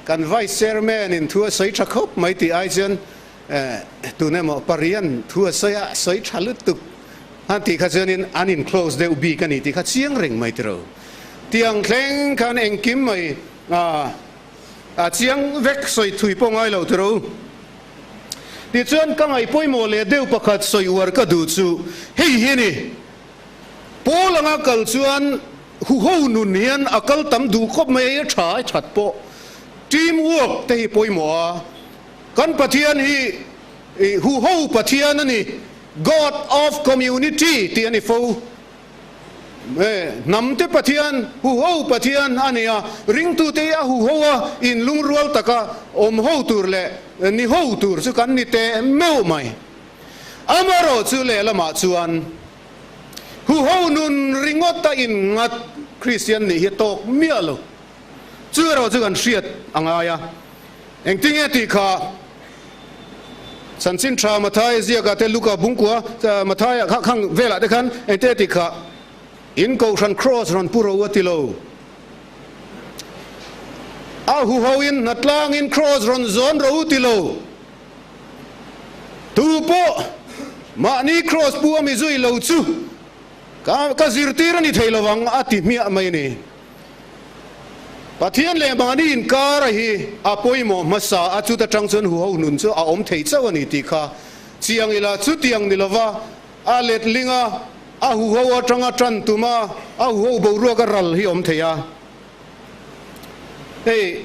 A: kan Vice Chairman in thu a sawi tha khawp mai tih ai chuan tun emaw parian thu a sawi a sawi tha lutuk han tih kha chuanin an in close deuh bik a ni tih kha chiang reng mai tiro. Tiang thleng khan engkim mai a chiang vek sawi thui pawh ngai lo tiro. Tichuan ka ngaih pawimawh leh deuh pakhat sawi uar ka duh chu hei hi a ni. Paul anga kal chuan huho nun hian a kal tam duh khawp mai a tha a that pawh team work te hi pawimawh a, kan Pathian hi huho Pathian a ni, God of community tih a ni fo. Hnam te Pathian, huho Pathian a ni a, ringtute hi a huho a inlungrual taka awm ho tur leh ni ho tur chu kan ni teh meuh mai. Amaherawh chu lehlamah chuan huho nun ringawt a inngat Kristian nih hi a tawk miah lo. Chu erawh chu kan hriat a ngai a. Engtinge tih kha Chanchin Tha Mathaia ziakah te Luka bungkua Mathaia kha khang velah te khan engtinge tih kha in kohhran cross rawn pu ro a ti lo. A huho in hnatlangin cross rawn zawn ro ti lo. Tu pawh mahni kraws pu a mi zui lo chu ka ka zirtir a ni thei lo ang a ti hmiah mai a ni. Pathian leh mahni inkara hi a pawimawh hmasa a, chuta tang chuan huho nun chu a awm thei chauh a ni tih kha chiang ila, chutiang ni lova a letling a, a huho atanga tan tum a, a huho boruak a ral hi awm thei a. Hei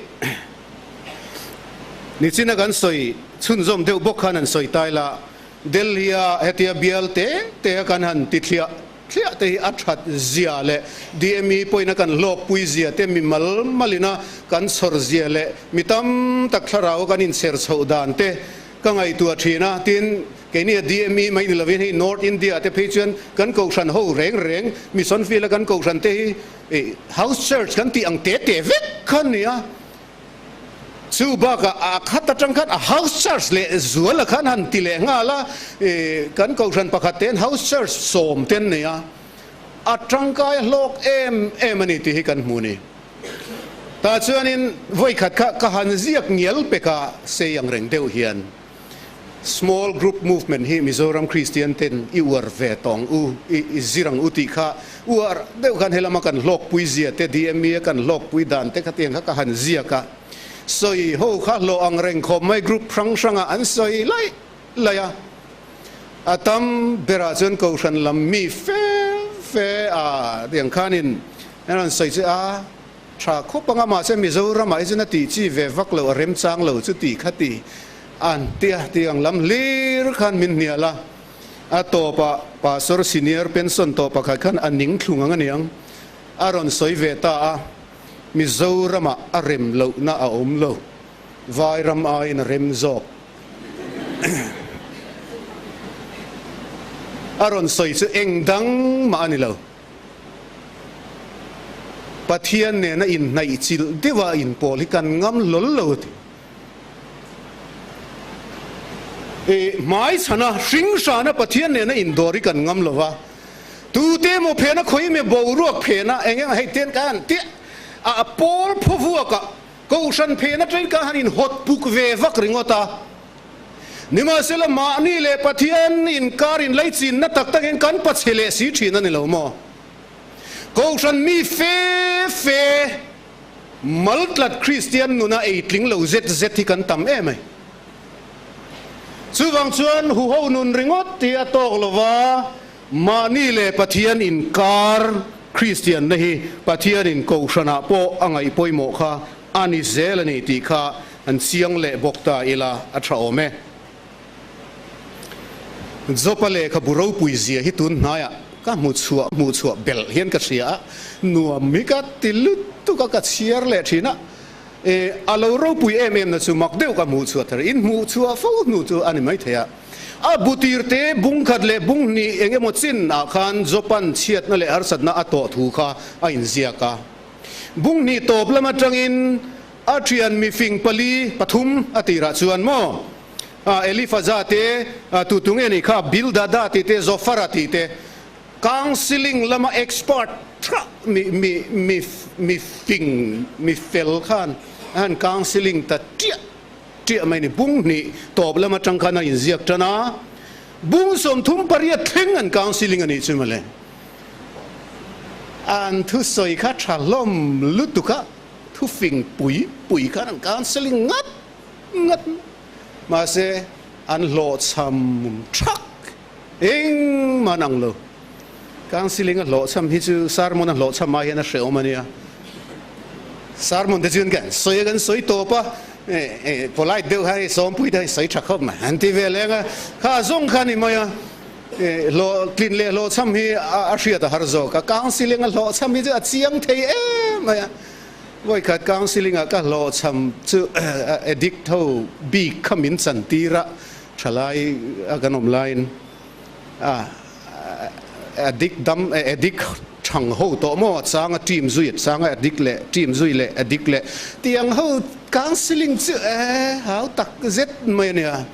A: nichina kan sawi chhunzawm deuh bawk khan han sawi ta ila, Delhi-a hetia bial te te a kan han ti thliah thliah te hi a that zia leh DME pawhin a kan hlawkpui zia te mi mal malina kan chhawr zia leh mi tam tak thlarau a kan inchher chhoh dan te ka ngaihtuah thin a, tin keini a DME mai ni lovin hei North India te phei chuan kan kohhran ho reng reng Mission Field a kan kohhran te hi Ih, house church kan tih ang te te vek kha a ni a, chu bakah a khat atang khan a house church leh zuala khan han ti leh nghal a, ih, kan kohhran pakhat te hian house church sawm te an nei a, a tangkai hlawk em em a ni tih hi kan hmu a ni. Tah chuanin vawikhat kha ka han ziak ngial pek a, sei ang reng deuh hian. Small group movement hi Mizoram Kristian ten i uar ve tawng u, i zir ang u tih kha uar deuh khan helama kan hlawkpui zia te, DME a kan hlawkpui dan te khatiang kha ka han ziak a. Sawi ho kha hlawh ang reng khawp mai group hrang hrangah an sawi laih laih a. A tam berah chuan Kohhran lam mi fe fe a tiang khanin an rawn sawi che a, Tha khawp anga mahse Mizoramah hi chuan a tih chi ve vak lo, a remchang lo chu tih kha ti. An tia tih ang lam hlir khan min hnial a, a tawpah Pastor Senior pension tawh pakhat khan a ning thlung ang aniang a rawn sawi ve ta a, Mizoramah a rem lohna a awm lo, Vairam aiin a rem zawk. A rawn sawi chu eng dang mah a ni lo. Pathian nena inhnaih chilh deuha inpawl hi kan ngam hlawl lo a ti. I hmaichhana hringhrana Pathian nena indawr hi kan ngam lo va, tute emaw phena khawime boruak phena eng eng hei ten ka han tiah a pawl phawvuakah kohhran phena tain ka han inhawt puk ve vak ringawt a. Nimahsela mahni leh Pathian inkar inlaichinna tak takin kan pachhe leh si thin a ni lo maw? Kohhran mi fe fe Maltlat Kristian nuna ei tling lo zet zet hi kan tam em ai. Chuvang chuan huho nun ringawt hi a tawk lova, mahni leh Pathian inkar Kristianna hi Pathianin Kohhranah pawh a ngaih pawimawh kha a ni zel a ni tih kha an chiang leh bawk ta ila a tha awm e. Jopa lehkhabu ropui zia hi tun hnaiah ka hmu chhuah hmuh chhuah belh hian ka hria a, nuam hi ka ti lutuk a, ka chhiar leh thin a, e a lo ropui em em na chu mak deuh ka hmuh chhuah thar, in hmuh chhuah fo hnu chu a ni maithei a. A bu tir te bung khat leh bung hnih eng emaw chin ah khan Jopan chhiatna leh harsatna a tawh thu kha a inziak a. Bung hnih tawp lam atangin a thian mifing pali pathum a tirah chuan maw Elifaza te, tu tu nge nih kha, Bildada tih te, Zofara tih te, counselling lama expert tha mi mi mi mi fing mi fel khan a han counselling ta tiah tiah mai a ni. Bung hnih tawp lam atang khan a inziak tan a, bung 38 thleng an counselling a nih chu mawle. An thusawi kha tha hlawm lutuk a, thufing pui pui khan an counselling ngat ngat mahse an hlawhchham thak engmah an ang lo. Counselling a hlawhchham hi chu sermon a hlawhchham ai hian a hrehawm a nia. Sermon te chuan kan sawi a kan sawi tawp a, polite deuh khan hei sawmpui te khan sawi tha khawp mai an ti ve leng a, kha zawng kha a ni mai a. Hlawhtlin leh hlawhchham hi a hriat a har zawk a, counselling a hlawhchham hi chu a chiang thei em mai a. Vawikhat counselling ah ka hlawhchham chu addict ho bik kha min chan tir a, thalai a kan awm laiin a addict dam addict thang ho tawh maw a chang a team zui a chang a addict leh team zui leh addict leh tiang ho counselling chu e hau tak zet mai a nia.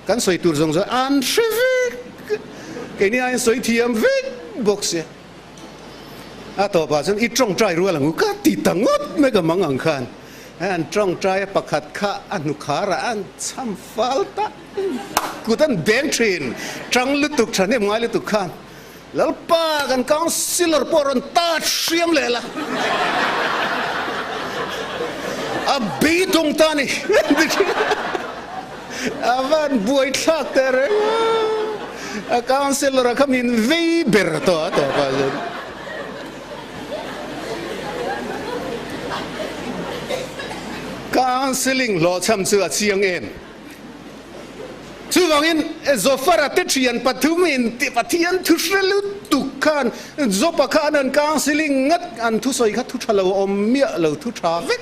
A: Kan sawi tur zawng zawng an hre vek, keini aiin sawi thiam vek bawk sia. A tawpah chuan i tawngtai rual ang u ka ti ta ngawt mai ka mang ang khan. An tawngtai a pakhat kha a hnukharah an cham fal ta kut an beng thin tang lutuk thahnem ngai lutuk khan Lalpa kan councillor pawh rawn tat hriam leh la a beidawng ta a ni a van buai thlak teh reng a a councillor a kha min vei ber tawh a tawpah chuan. Counselling hlawhchham chu a chiang em? Chuvangin Zofara te thian pathumin Pathian thu hre lutuk khan Jopa khan an counselling ngat an thusawi kha thu tha lo a awm miah lo thu tha vek.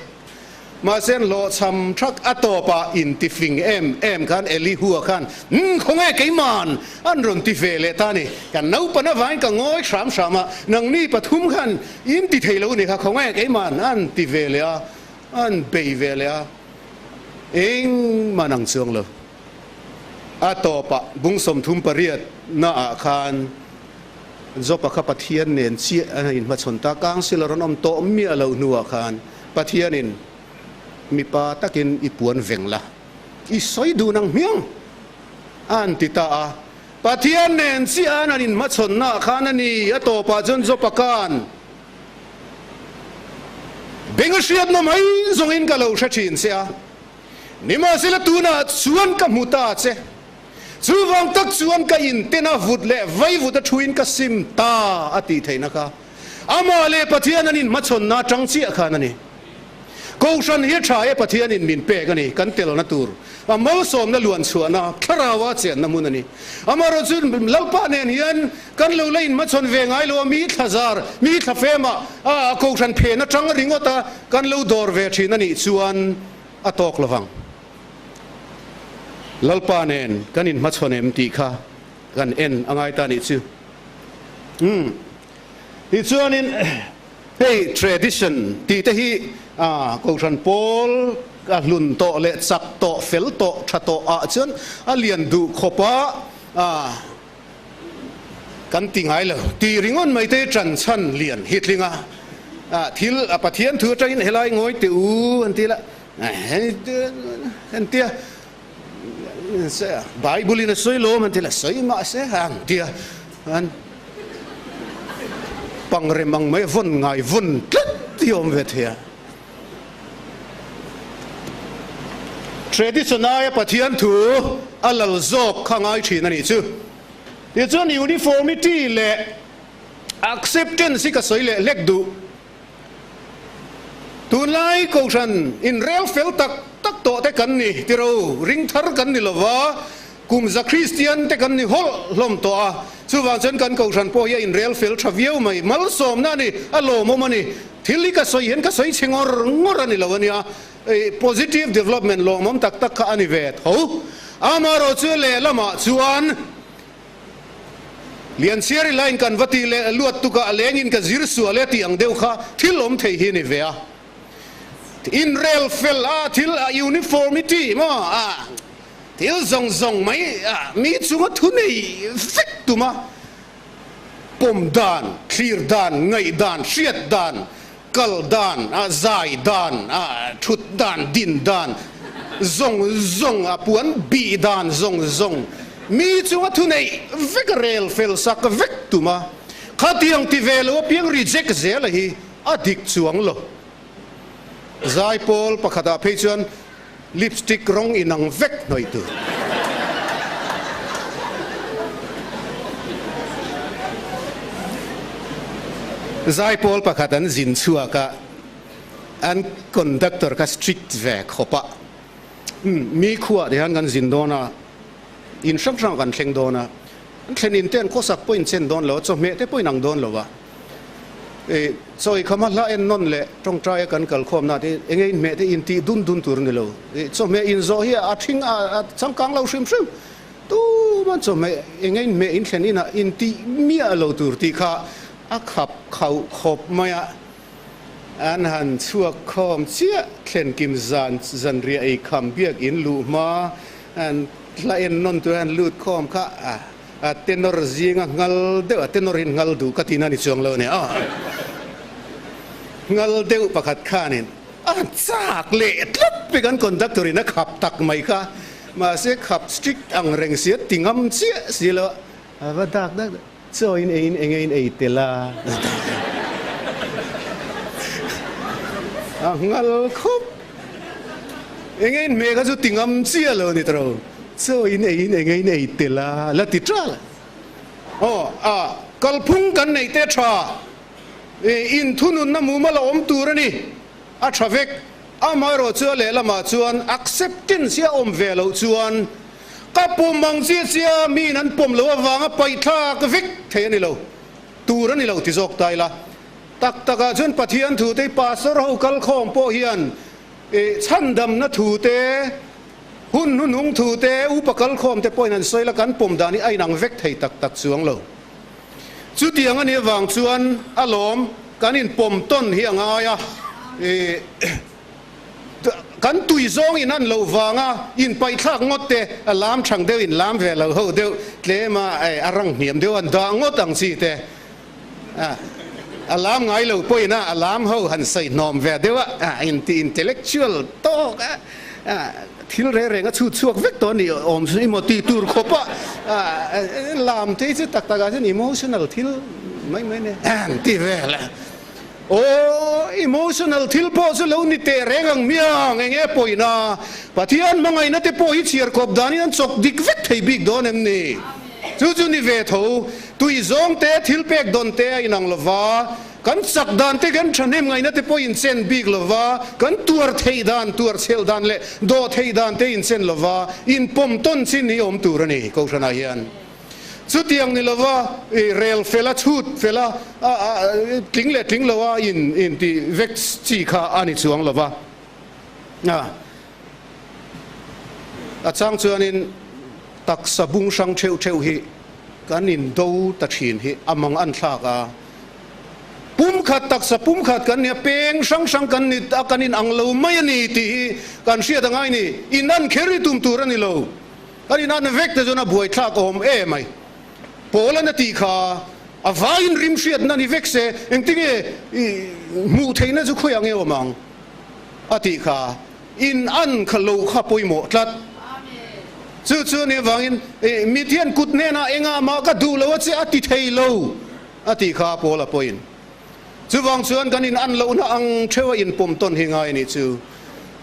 A: Mahse an hlawhchham thak a tawpah intifing em em khan Elihua khan Umm khawnge keiman an rawn ti ve leh ta a ni. Kan naupang avangin ka ngawi hram hram a, nangni pathum khan in ti thei lo a ni kha khawnge keiman an ti ve leh a, an bei ve leh a. Engmah nang chuang lo. A tawpah bung 38 naah khan Jopa kha Pathian nen chiah a inhmachhawn ta. Councillor an awm tawh miah loh hnuah khan Pathianin mipa takin i puan veng la, i sawi dun ang hmiang a han ti ta a. Pathian nen chiah an inhmachhawnnaah khan a ni. A tawpah chuan Jopa khan Beng a hriatna mai zawngin ka lo hre thin che a, nimahsela tunah chuan ka hmu ta che. Chuvang tak chuan ka intena vut leh vaivut a thuin ka sim ta a tih theihna kha Amah leh Pathian an inhmachhawnna atang chiah khan a ni. Kohhran hi a tha e, Pathianin min pek a ni, kan telna tur a malsawmna luan chhuahna, Thlaraua chenna hmun a ni. Amaherawhchu Lalpa nen hian kan lo la inhmachhawn ve ngai lo a, mi thlazar, mi thlafema a Kohhran phen atang ringawt a kan lo dawr ve thin a nih chuan a tawk lovang. Lalpa nen kan inhmachhawn em tih kha kan en a ngai ta nih chu. Umm. Tichuanin hei tradition tih te hi Kohhran pawl a hlun tawh leh chak tawh, fel tawh, tha tawh ah chuan a lian duh khawp a kan ti ngai lo. Tih ringawt mai te ṭan chhan lian hi tling a, thil a Pathian thu atangin helai ngawi teh u an ti la, an tia Bible in a sawi lawm an ti la, sawi mahse an tia an pangrem ang mai vawn ngai vawn tlat hi a awm ve thei a. Tradition aia Pathian thu a lal zawk kha ngai thin a nih chu. Tichuan uniformity leh acceptance hi ka sawi leh hlek duh. Tunlai Kohhran inrel fel tak tak tawh te kan ni tiro, ring thar kan ni lova, kum za Kristian te kan ni hawlh hlawm tawh a, chuvang chuan kan Kohhran pawh hi a inrel fel tha viau mai, malsawmna a ni, a lawmawm a ni. Thil hi ka sawi hian ka sawi chhe ngawr ngawr a ni lo a nia, positive development lawmawm tak tak kha a ni ve tho. Amaherawhchu lehlamah chuan. Lianchhiari line kan va tih leh luat tukah a lengin ka zir sual e tih ang deuh kha thil awm thei hi a ni ve a. Inrel fel a thil a uniformity maw a thil zawng zawng mai a mi chunga thu nei vek tum a pawm dan, thlir dan, ngaih dan, hriat dan, kal dan, a zai dan, a thut dan, din dan zawng zawng, a puan bih dan zawng zawng mi chunga thuneih vek a rel fel sak vek tum a, khatiang ti ve lo apiang reject zel a hi a dik chuang lo. Zaipawl pakhatah phei chuan lipstick rawng inang vek hnawih tur. Zaipawl pakhat an zin chhuak a, an conductor kha strict ve khawp a, mi khuah te hian kan zin dawn a, in hrang hrang kan thleng dawn a, an thlen in te an khawsak pawhin chen dawn lo a, chawhmeh te pawhin ang dawn lo a. Chawi khama hla en nawn leh tawngtaia kan kal khawmna te enge inhmeh te intih dun dun tur a ni lo. Chawhmeh inzawh hi a thing a changkang lo hrim hrim. Tuman chawhmeh enge inhmeh inthlen inah intih miah lo tur tih kha a khap khauh khawp mai a. An han chhuak khawm chiah thlenkim zan zanriah ei kham biak in luh hma an hla en nawn tur an lut khawm kha a. A tenor zinga ngal deuh, a tenor in ngal duh ka tihna ni chuang lo a ni a. Ngal deuh pakhat khanin a chak leh tlat pek an conductor in a khap tak mai kha. Mahse khap strict ang reng si a ti ngam chiah si lo a, a va dak dak dak, chaw in ei in enge in ei tel a, a ngal khawp. Enge in hmeh kha chu ti ngam chiah lo a ni tawh. Chaw in ei in enge in ei tel a la ti tral a. Aw a kalphung kan neih te tha i in thununna mumal a awm tur a ni. A tha vek. Amaherawh chu a lehlamah chuan acceptance hi a awm ve loh chuan ka pawm ang chiah chiah miin an pawm loh avanga paihthlak vek thei a ni lo. Tur a ni lo ti zawk ta ila. Tak takah chuan Pathian thu te pastor ho kalkhawm pawh hian i chhandamna thu te, hun hnuhnung thu te, upa kalkhawm te pawhin an sawi la kan pawm dan hi a inang vek thei tak tak chuang lo. Chutiang a nih avang chuan a lawm kan inpawm tawn hi a ngai a, i kan tui zawng in an loh vanga inpaihthlak ngawt te, a lam thang deuh in lam ve lo ho deuh tlema a rang hniam deuh an dah ngawt ang chi te. A lam ngai lo pawhin a, a lam ho han sawi hnawm ve deuh a, inti intellectual tawk a, thil reng reng a chhut chhuak vek tawh a ni awm chu emaw tih tur khawp a, lam te hi chu tak takah chuan emotional thil mai mai nia an ti vel a. Aw, emotional thil pawh chu lo ni teh reng ang miang, eng nge pawina Pathian hmangaihna te pawh hi chhiar kawp danin an chawk dik vek thei bik dawn em ni? Chu chu ni ve tho, tui zawng te, thil pek dawn te a inang lo va. Kan chak dan te kan thahnem ngaihna te pawh inchen bik lova, kan tuar theih dan, tuar chhelh dan leh dawh theih dan te inchen lova inpawm tawn chin hi awm tur a ni Kohhranah hian. Chutiang ni lova i rel fel a, chhut fel a, tling leh tling lo a in intih vek chi kha a ni chuang lova. A chang chuanin taksa bung hrang theuh theuh hi kan indo ta thin hi a mang an thlak a. Pumkhat taksa pumkhat kan nia, peng hrang hrang kan ni a, kan inang lo mai a ni tih hi kan hriat a ngai ni. Inan kher hi tum tur a ni lo. Kan inan vek te chuan a buaithlak awm em mai. Paul-an a tih kha a vaiin rim hriatna ni vek se, engtinge hmuh theihna chu khawiah nge awm ang? A tih kha in an kha lo kha pawimawh tlat. Chu chu a nih avangin mit hian kut hnenah engah mah ka duh lo a che a ti thei lo a tih kha Paul-a pawhin. Chuvang chuan kan in an lohna ang theuh a inpawm tawn hi ngai a nih chu.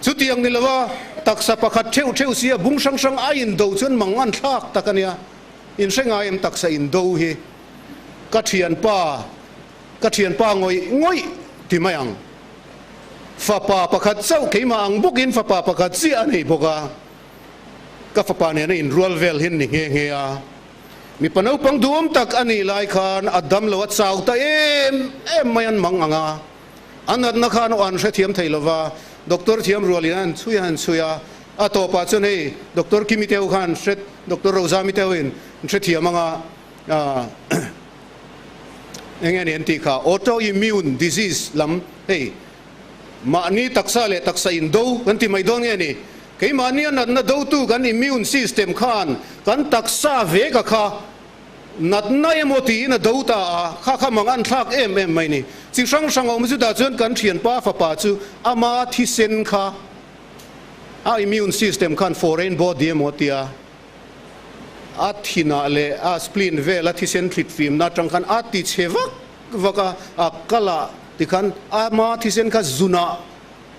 A: Chutiang ni lova taksa pakhat theuh theuh sia bung hrang hrang a indo chuan mang an thlak tak a nia. In hre ngai em taksa indo hi? Ka thianpa, ka thianpa ngawih ngawih ti mai ang. Fapa pakhat chauh keimah ang bawkin fapa pakhat chiah a nei bawk a, ka fapa nena inrual vel hi an ni nghe nghe a. Mipa naupang duhawm tak a nih lai khan a dam lo a chau ta em em mai an mang ang a, a natna khan aw an hrethiam thei lo va, doctor thiam rualin an chhui a an chhui a, a tawpah chuan hei doctor Kimi teu khan hre doctor Rozami teuin an hrethiam ang a, Eng nge ni an tih kha? Autoimmune disease lam hei mahni taksa leh taksa indo kan ti mai dawn nge ni? Keimahni a natna dotu kan immune system khan kan taksa veka kha natna emaw tiin a do ta a, kha kha mang an thlak em em mai ni. Chi hrang hrang a awm chutah chuan kan thianpa fapa chu ama thisen kha a immune system khan foreign body emaw tia A thinah leh a spleen vela thisen thlit fimna atang khan a ti chhe vak vak a, a kalah tikhan ama thisen kha zunah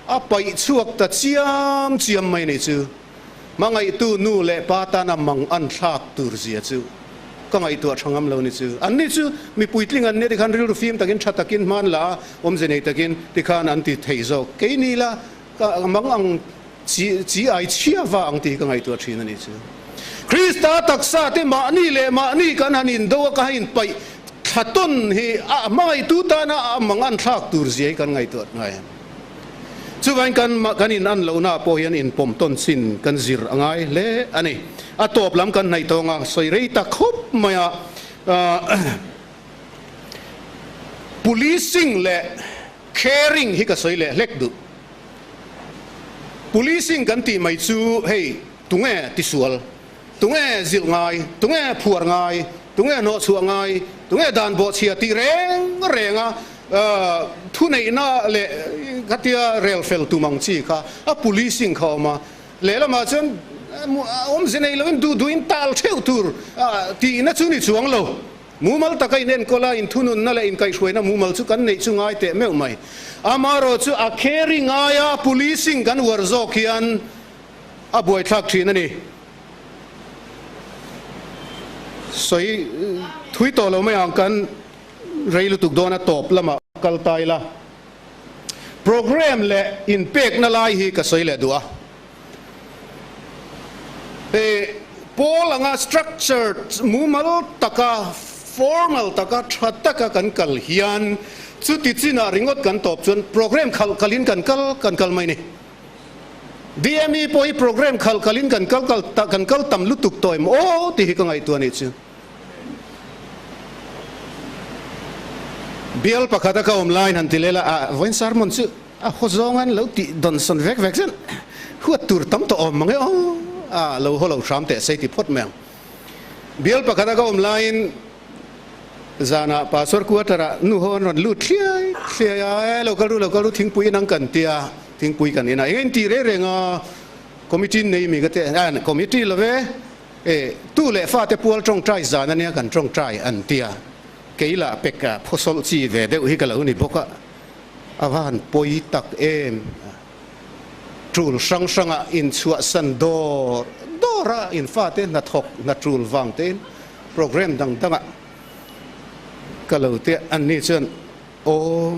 A: a paih chhuak ta chiam chiam mai ni chu. Hmangaihtu nu leh pa tana mang an thlak tur zia chu ka ngaihtuah tha ngam lo ni chu. Anni chu mipui tling an nia tikhan rilru fim takin tha takin hman la a, awmze nei takin tikhan an ti thei zawk. Keini la ka mang ang Chi chi ai chhia va ang tih ka ngaihtuah thin a nih chu. Krista taksa te mahni leh mahni kan han indo a, ka han inpaih thla tawn hi a hmangaihtu tana a mang an thlak tur zia hi kan ngaihtuah ngai a. Chuvain kan kan in an lohna pawh hian inpawm tawn chin kan zir a ngai hle a ni. A tawp lam kan hnaih tawng a, sawi rei ta khawp mai a. Policing leh caring hi ka sawi leh hlek duh. Policing kan tih mai chu hei tunge tisual, tunge zilh ngai, tunge phuar ngai, tunge hnawhchhuah ngai, tunge dan bawhchhia tih reng reng a thuneihna leh khatia rel fel tum ang chi kha a policing kha a awm a. Lehlamah chuan awmze nei loin duh duhin tal theuh tur tihna chu ni chuang lo. Mumal taka inenkawl a, inthununna leh inkaihhruaina mumal chu kan neih chu ngai teh meuh mai. Amaherawh chu a carry ngaia policing kan uar zawk hian a buaithlak thin a ni. Sawi thui tawh lo mai ang, kan rei lutuk dawn a tawp lamah kal ta ila. Programme leh inpekna lai hi ka sawi leh duh a. He pawl anga structured mumal taka, formal taka, tha taka kan kal hian chuti chinah ringawt kan tawp chuan programme khalh kalin kan kal kan kal mai ni. DME pawh hi programme khalh kalin kan kal kal kan kal tam lutuk tawh em aw tih hi ka ngaihtuah anih chu. Bial pakhata ka awm laiin han ti leh la, a vawiin sermon chu A haw zawng an lo tih dawn sawn vek vek zel. Huat tur tam tawh awm mang e aw. A lo haw lo hram teh sei ti phawt mai ang. Bial pakhat a ka awm laiin zanah pastor quarter ah nu ho an rawn lut thliai thliai a, e lo kal ru lo kal ru thingpui in ang kan tia thingpui kan in a, eng a inti reng reng a committee nei mi ka ti a, committee lo ve e tu leh fate pual tawngtai zan ania kan tawngtai an tia kei lah pek a phawsawlh chi ve deuh hi ka lo ni bawk a. A va han pawi tak em! Tul hrang hrangah inchhuahsan dawr dawr a, in fate hnathawk hna tul vang tein program dang dangah ka lo tia. Anni chuan Aw,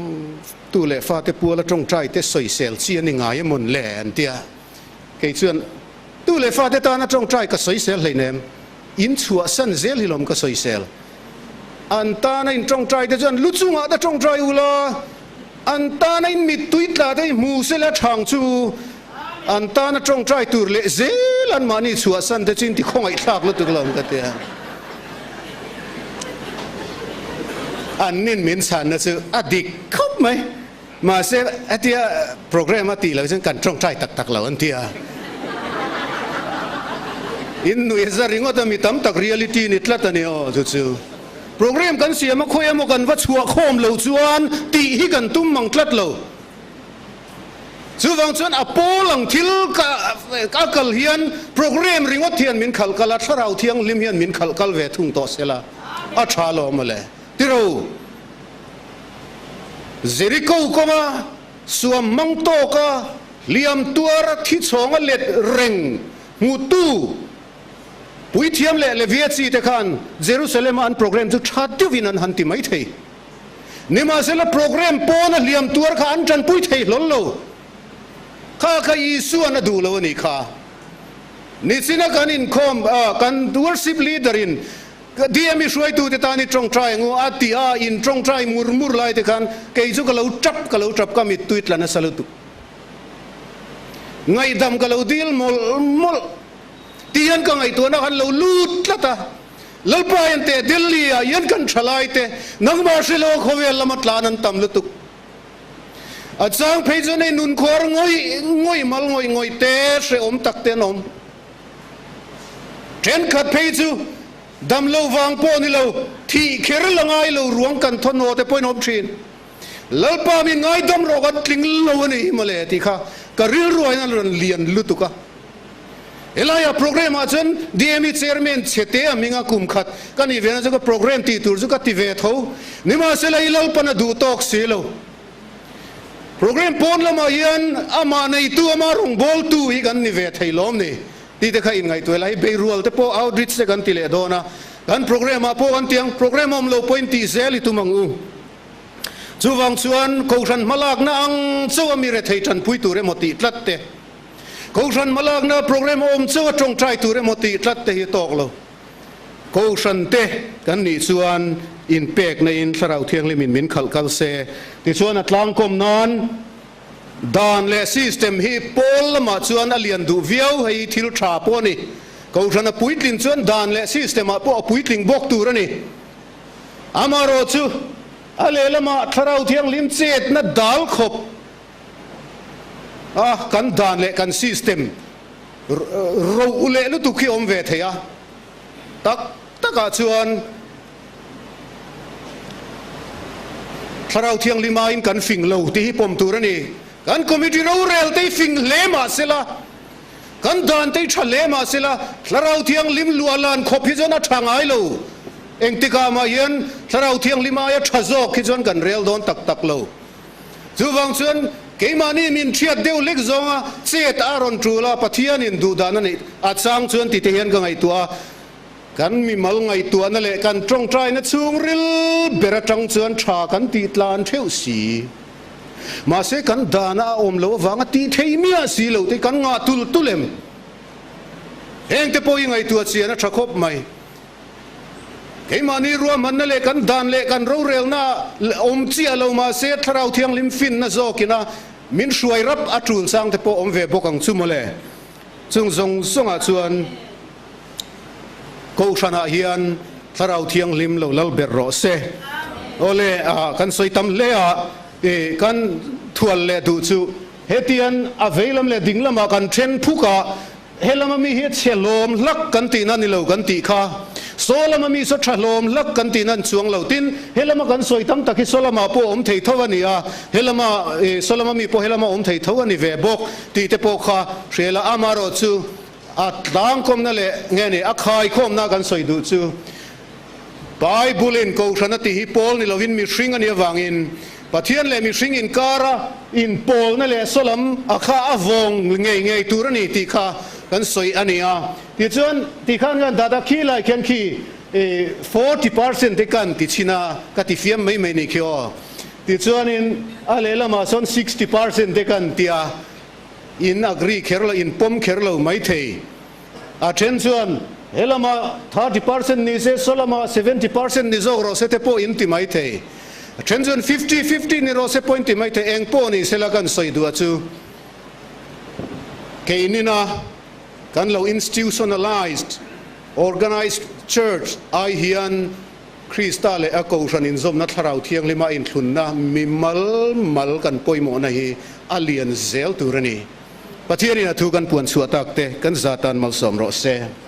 A: tu leh fate puala tawngtai te sawisel chi a ni ngai emawn le an ti a. Kei chuan, Tu leh fate tana tawngtai ka sawisel hleinem, in chhuahsan zel hi lawm ka sawisel. An tana in tawngtai te chuan lu chungah te tawngtai u la, an tana in mittui tla te hi hmu sela thang chu an tana tawngtai tur leh zel an mahni chhuahsan te chu in ti khawngaihthlak lutuk lawm ka ti a. An nin min chhanna chu a dik khawp mai. Mahse hetia program a tih loh chuan kan tawngtai tak tak lo an ti a. In nuih za ringawt a mi tam tak reality ni tlat a ni aw chu chu. Program kan siam a khawi emaw kan va chhuah khawm lo chuan tih hi kan tum mang tlat lo. Chuvang chuan a pawl ang thil ka a kal hian program ringawt hian min khalh kal a, thlarau thianghlim hian min khalh kal ve thung tawh sela a tha lo mawle. Tiro. Jeriko kawnga suam mang tawka hliam tuara thi chhawnga let reng hmutu puithiam leh Levia chi te khan Jerusalem-a an program chu tha deuhin an han ti mai thei. Nimahsela program pawna hliam tuar kha an tanpui thei hlawl lo. Kha kha Isua'n a duh lo a nih kha. Nichina kan inkhawm, kan worship leader-in Ka DM i hruaitute tan i tawngtai ang u a ti a, in tawngtai mur mur lai te khan kei chu ka lo tap ka lo tap ka mittui tla nasa lutuk. Ngaihdam ka lo dil mawlh mawlh ti hian ka ngaihtuahna khan lo lut tlat a, Lalpa hian teh Delhi ah hian kan tha lai te nangmah hrelo a khawvel lama tlan an tam lutuk. A chang phei chuan hei nunkhuar ngawih ngawih mal ngawih ngawih te hrehawm tak te an awm. Thenkhat phei chu dam lo vang pawh ni lo, thih kher la ngai lo ruang kan thawn haw te pawhin awm thin. Lalpa min ngaidam rawh kan tling lo a ni mawle tih kha ka rilruain a rawn lian lutuk a. Helaiah programme ah chuan DME chairman chhe te a hminga kum khat ka nih ve na chu ka programme tih tur chu ka ti ve tho. Nimahsela i Lalpan a duh tawk si lo. Programme pawn lamah hian amah neitu, amah rawngbawltu hi kan ni ve thei lawm ni tih te kha inngaihtuah ila. Hei beirual te pawh outreach te kan ti leh dawn a, kan programme ah pawh kan ti ang, programme awm lo pawhin tih zel i tum ang u. Chuvang chuan Kohhran hmalakna ang chauh a mi rethei tanpui tur emaw tih tlat te, Kohhran hmalakna programme awm chauh a tawngtai tur emaw tih tlat te hi a tawk lo. Kohhran te kan nih chuan inpekna in Thlarau Thianghlim in min khalh kal se. Tichuan a tlangkawm nan dan leh system hi pawl lamah chuan a lian duh viau, hei hi thil tha pawh a ni. Kohhran a puitlin chuan dan leh system ah pawh a puitling bawk tur a ni. Amaherawh chu a lehlamah Thlarau Thianghlim chetna dal khawp a kan dan leh kan system Ro leh lutuk hi awm ve thei a, tak takah chuan Thlarau Thianghlim aiin kan fing lo tih hi pawm tur a ni. Kan committee rorel te hi fing hle mah sela, kan dan te hi tha hle mah sela, Thlarau Thianghlim luah lan khawp hi chuan a tha ngai lo. Engtikah mah hian Thlarau Thianghlim aia tha zawk hi chuan kan rel dawn tak tak lo. Chuvang chuan keimahni min hriat deuh lek zawnga chet a rawn tul a, Pathianin duhdan a neih a chang chuan tite hian ka ngaihtuah a, kan mimal ngaihtuahna leh kan tawngtaina chhungril ber atang chuan tha kan tih tlan theuh si. Mahse kan dana a awm loh avanga tih thei miah si loh te kan ngah tul tul em? Hengte pawh i ngaihtuah chian a tha khawp mai. Keimahni ruahmanna leh kan dan leh kan rorelna awm chiah lo mahse Thlarau Thianghlim finna zawkina min hruai rap a tul chang te pawh awm ve bawk ang chu mawle. Chung zawng zawngah chuan Kohhranah hian Thlarau Thianghlim lo lal ber rawh se. Awle, kan sawi tam hle a, kan thual leh duh chu hetian a veilam leh dinglamah kan then phuk a, He lama mi hi a chhe hlawm hlak kan tihna ni lo kan tih kha. Saw lama mi saw tha hlawm hlak kan tihna an chuang lo. Tin, he lama kan sawi tam tak hi saw lamah pawh a awm thei tho a ni a, he lama saw lama mi pawh he lama awm thei tho a ni ve bawk tih te pawh kha hria ila. Amaherawh chu a tlangkawmna leh nge ni a khaikhawmna kan sawi duh chu Bible-in Kohhran a tih hi pawl ni lovin mihring a nih avangin Pathian leh mihring inkara inpawlna leh sawlam a kha a vawng ngei ngei tur a ni tih kha kan sawi a ni a. Tichuan, ti khan kan data khi lai khian khi 40% te kan ti chhin a, ka ti fiam mai mai ni khi aw. Tichuanin a lehlamah sawn 60% te kan tia in agree kher lo, in pawm kher lo maithei. A then chuan he lamah 30% ni se, saw lamah 70% ni zawk rawh se te pawh in ti maithei. A then chuan 50, 50 ni rawh se pawh in ti maithei. Eng pawh ni sela kan sawi duh a chu keinina kan lo institutionalized, organized church ai hian Krista leh a Kohhran inzawmna Thlarau Thianghlima inthlunna mimal mal kan pawimawhna hi a lian zel tur a ni. Pathianin a thu kan puan chhuah tak te kan za tan malsawm rawh se.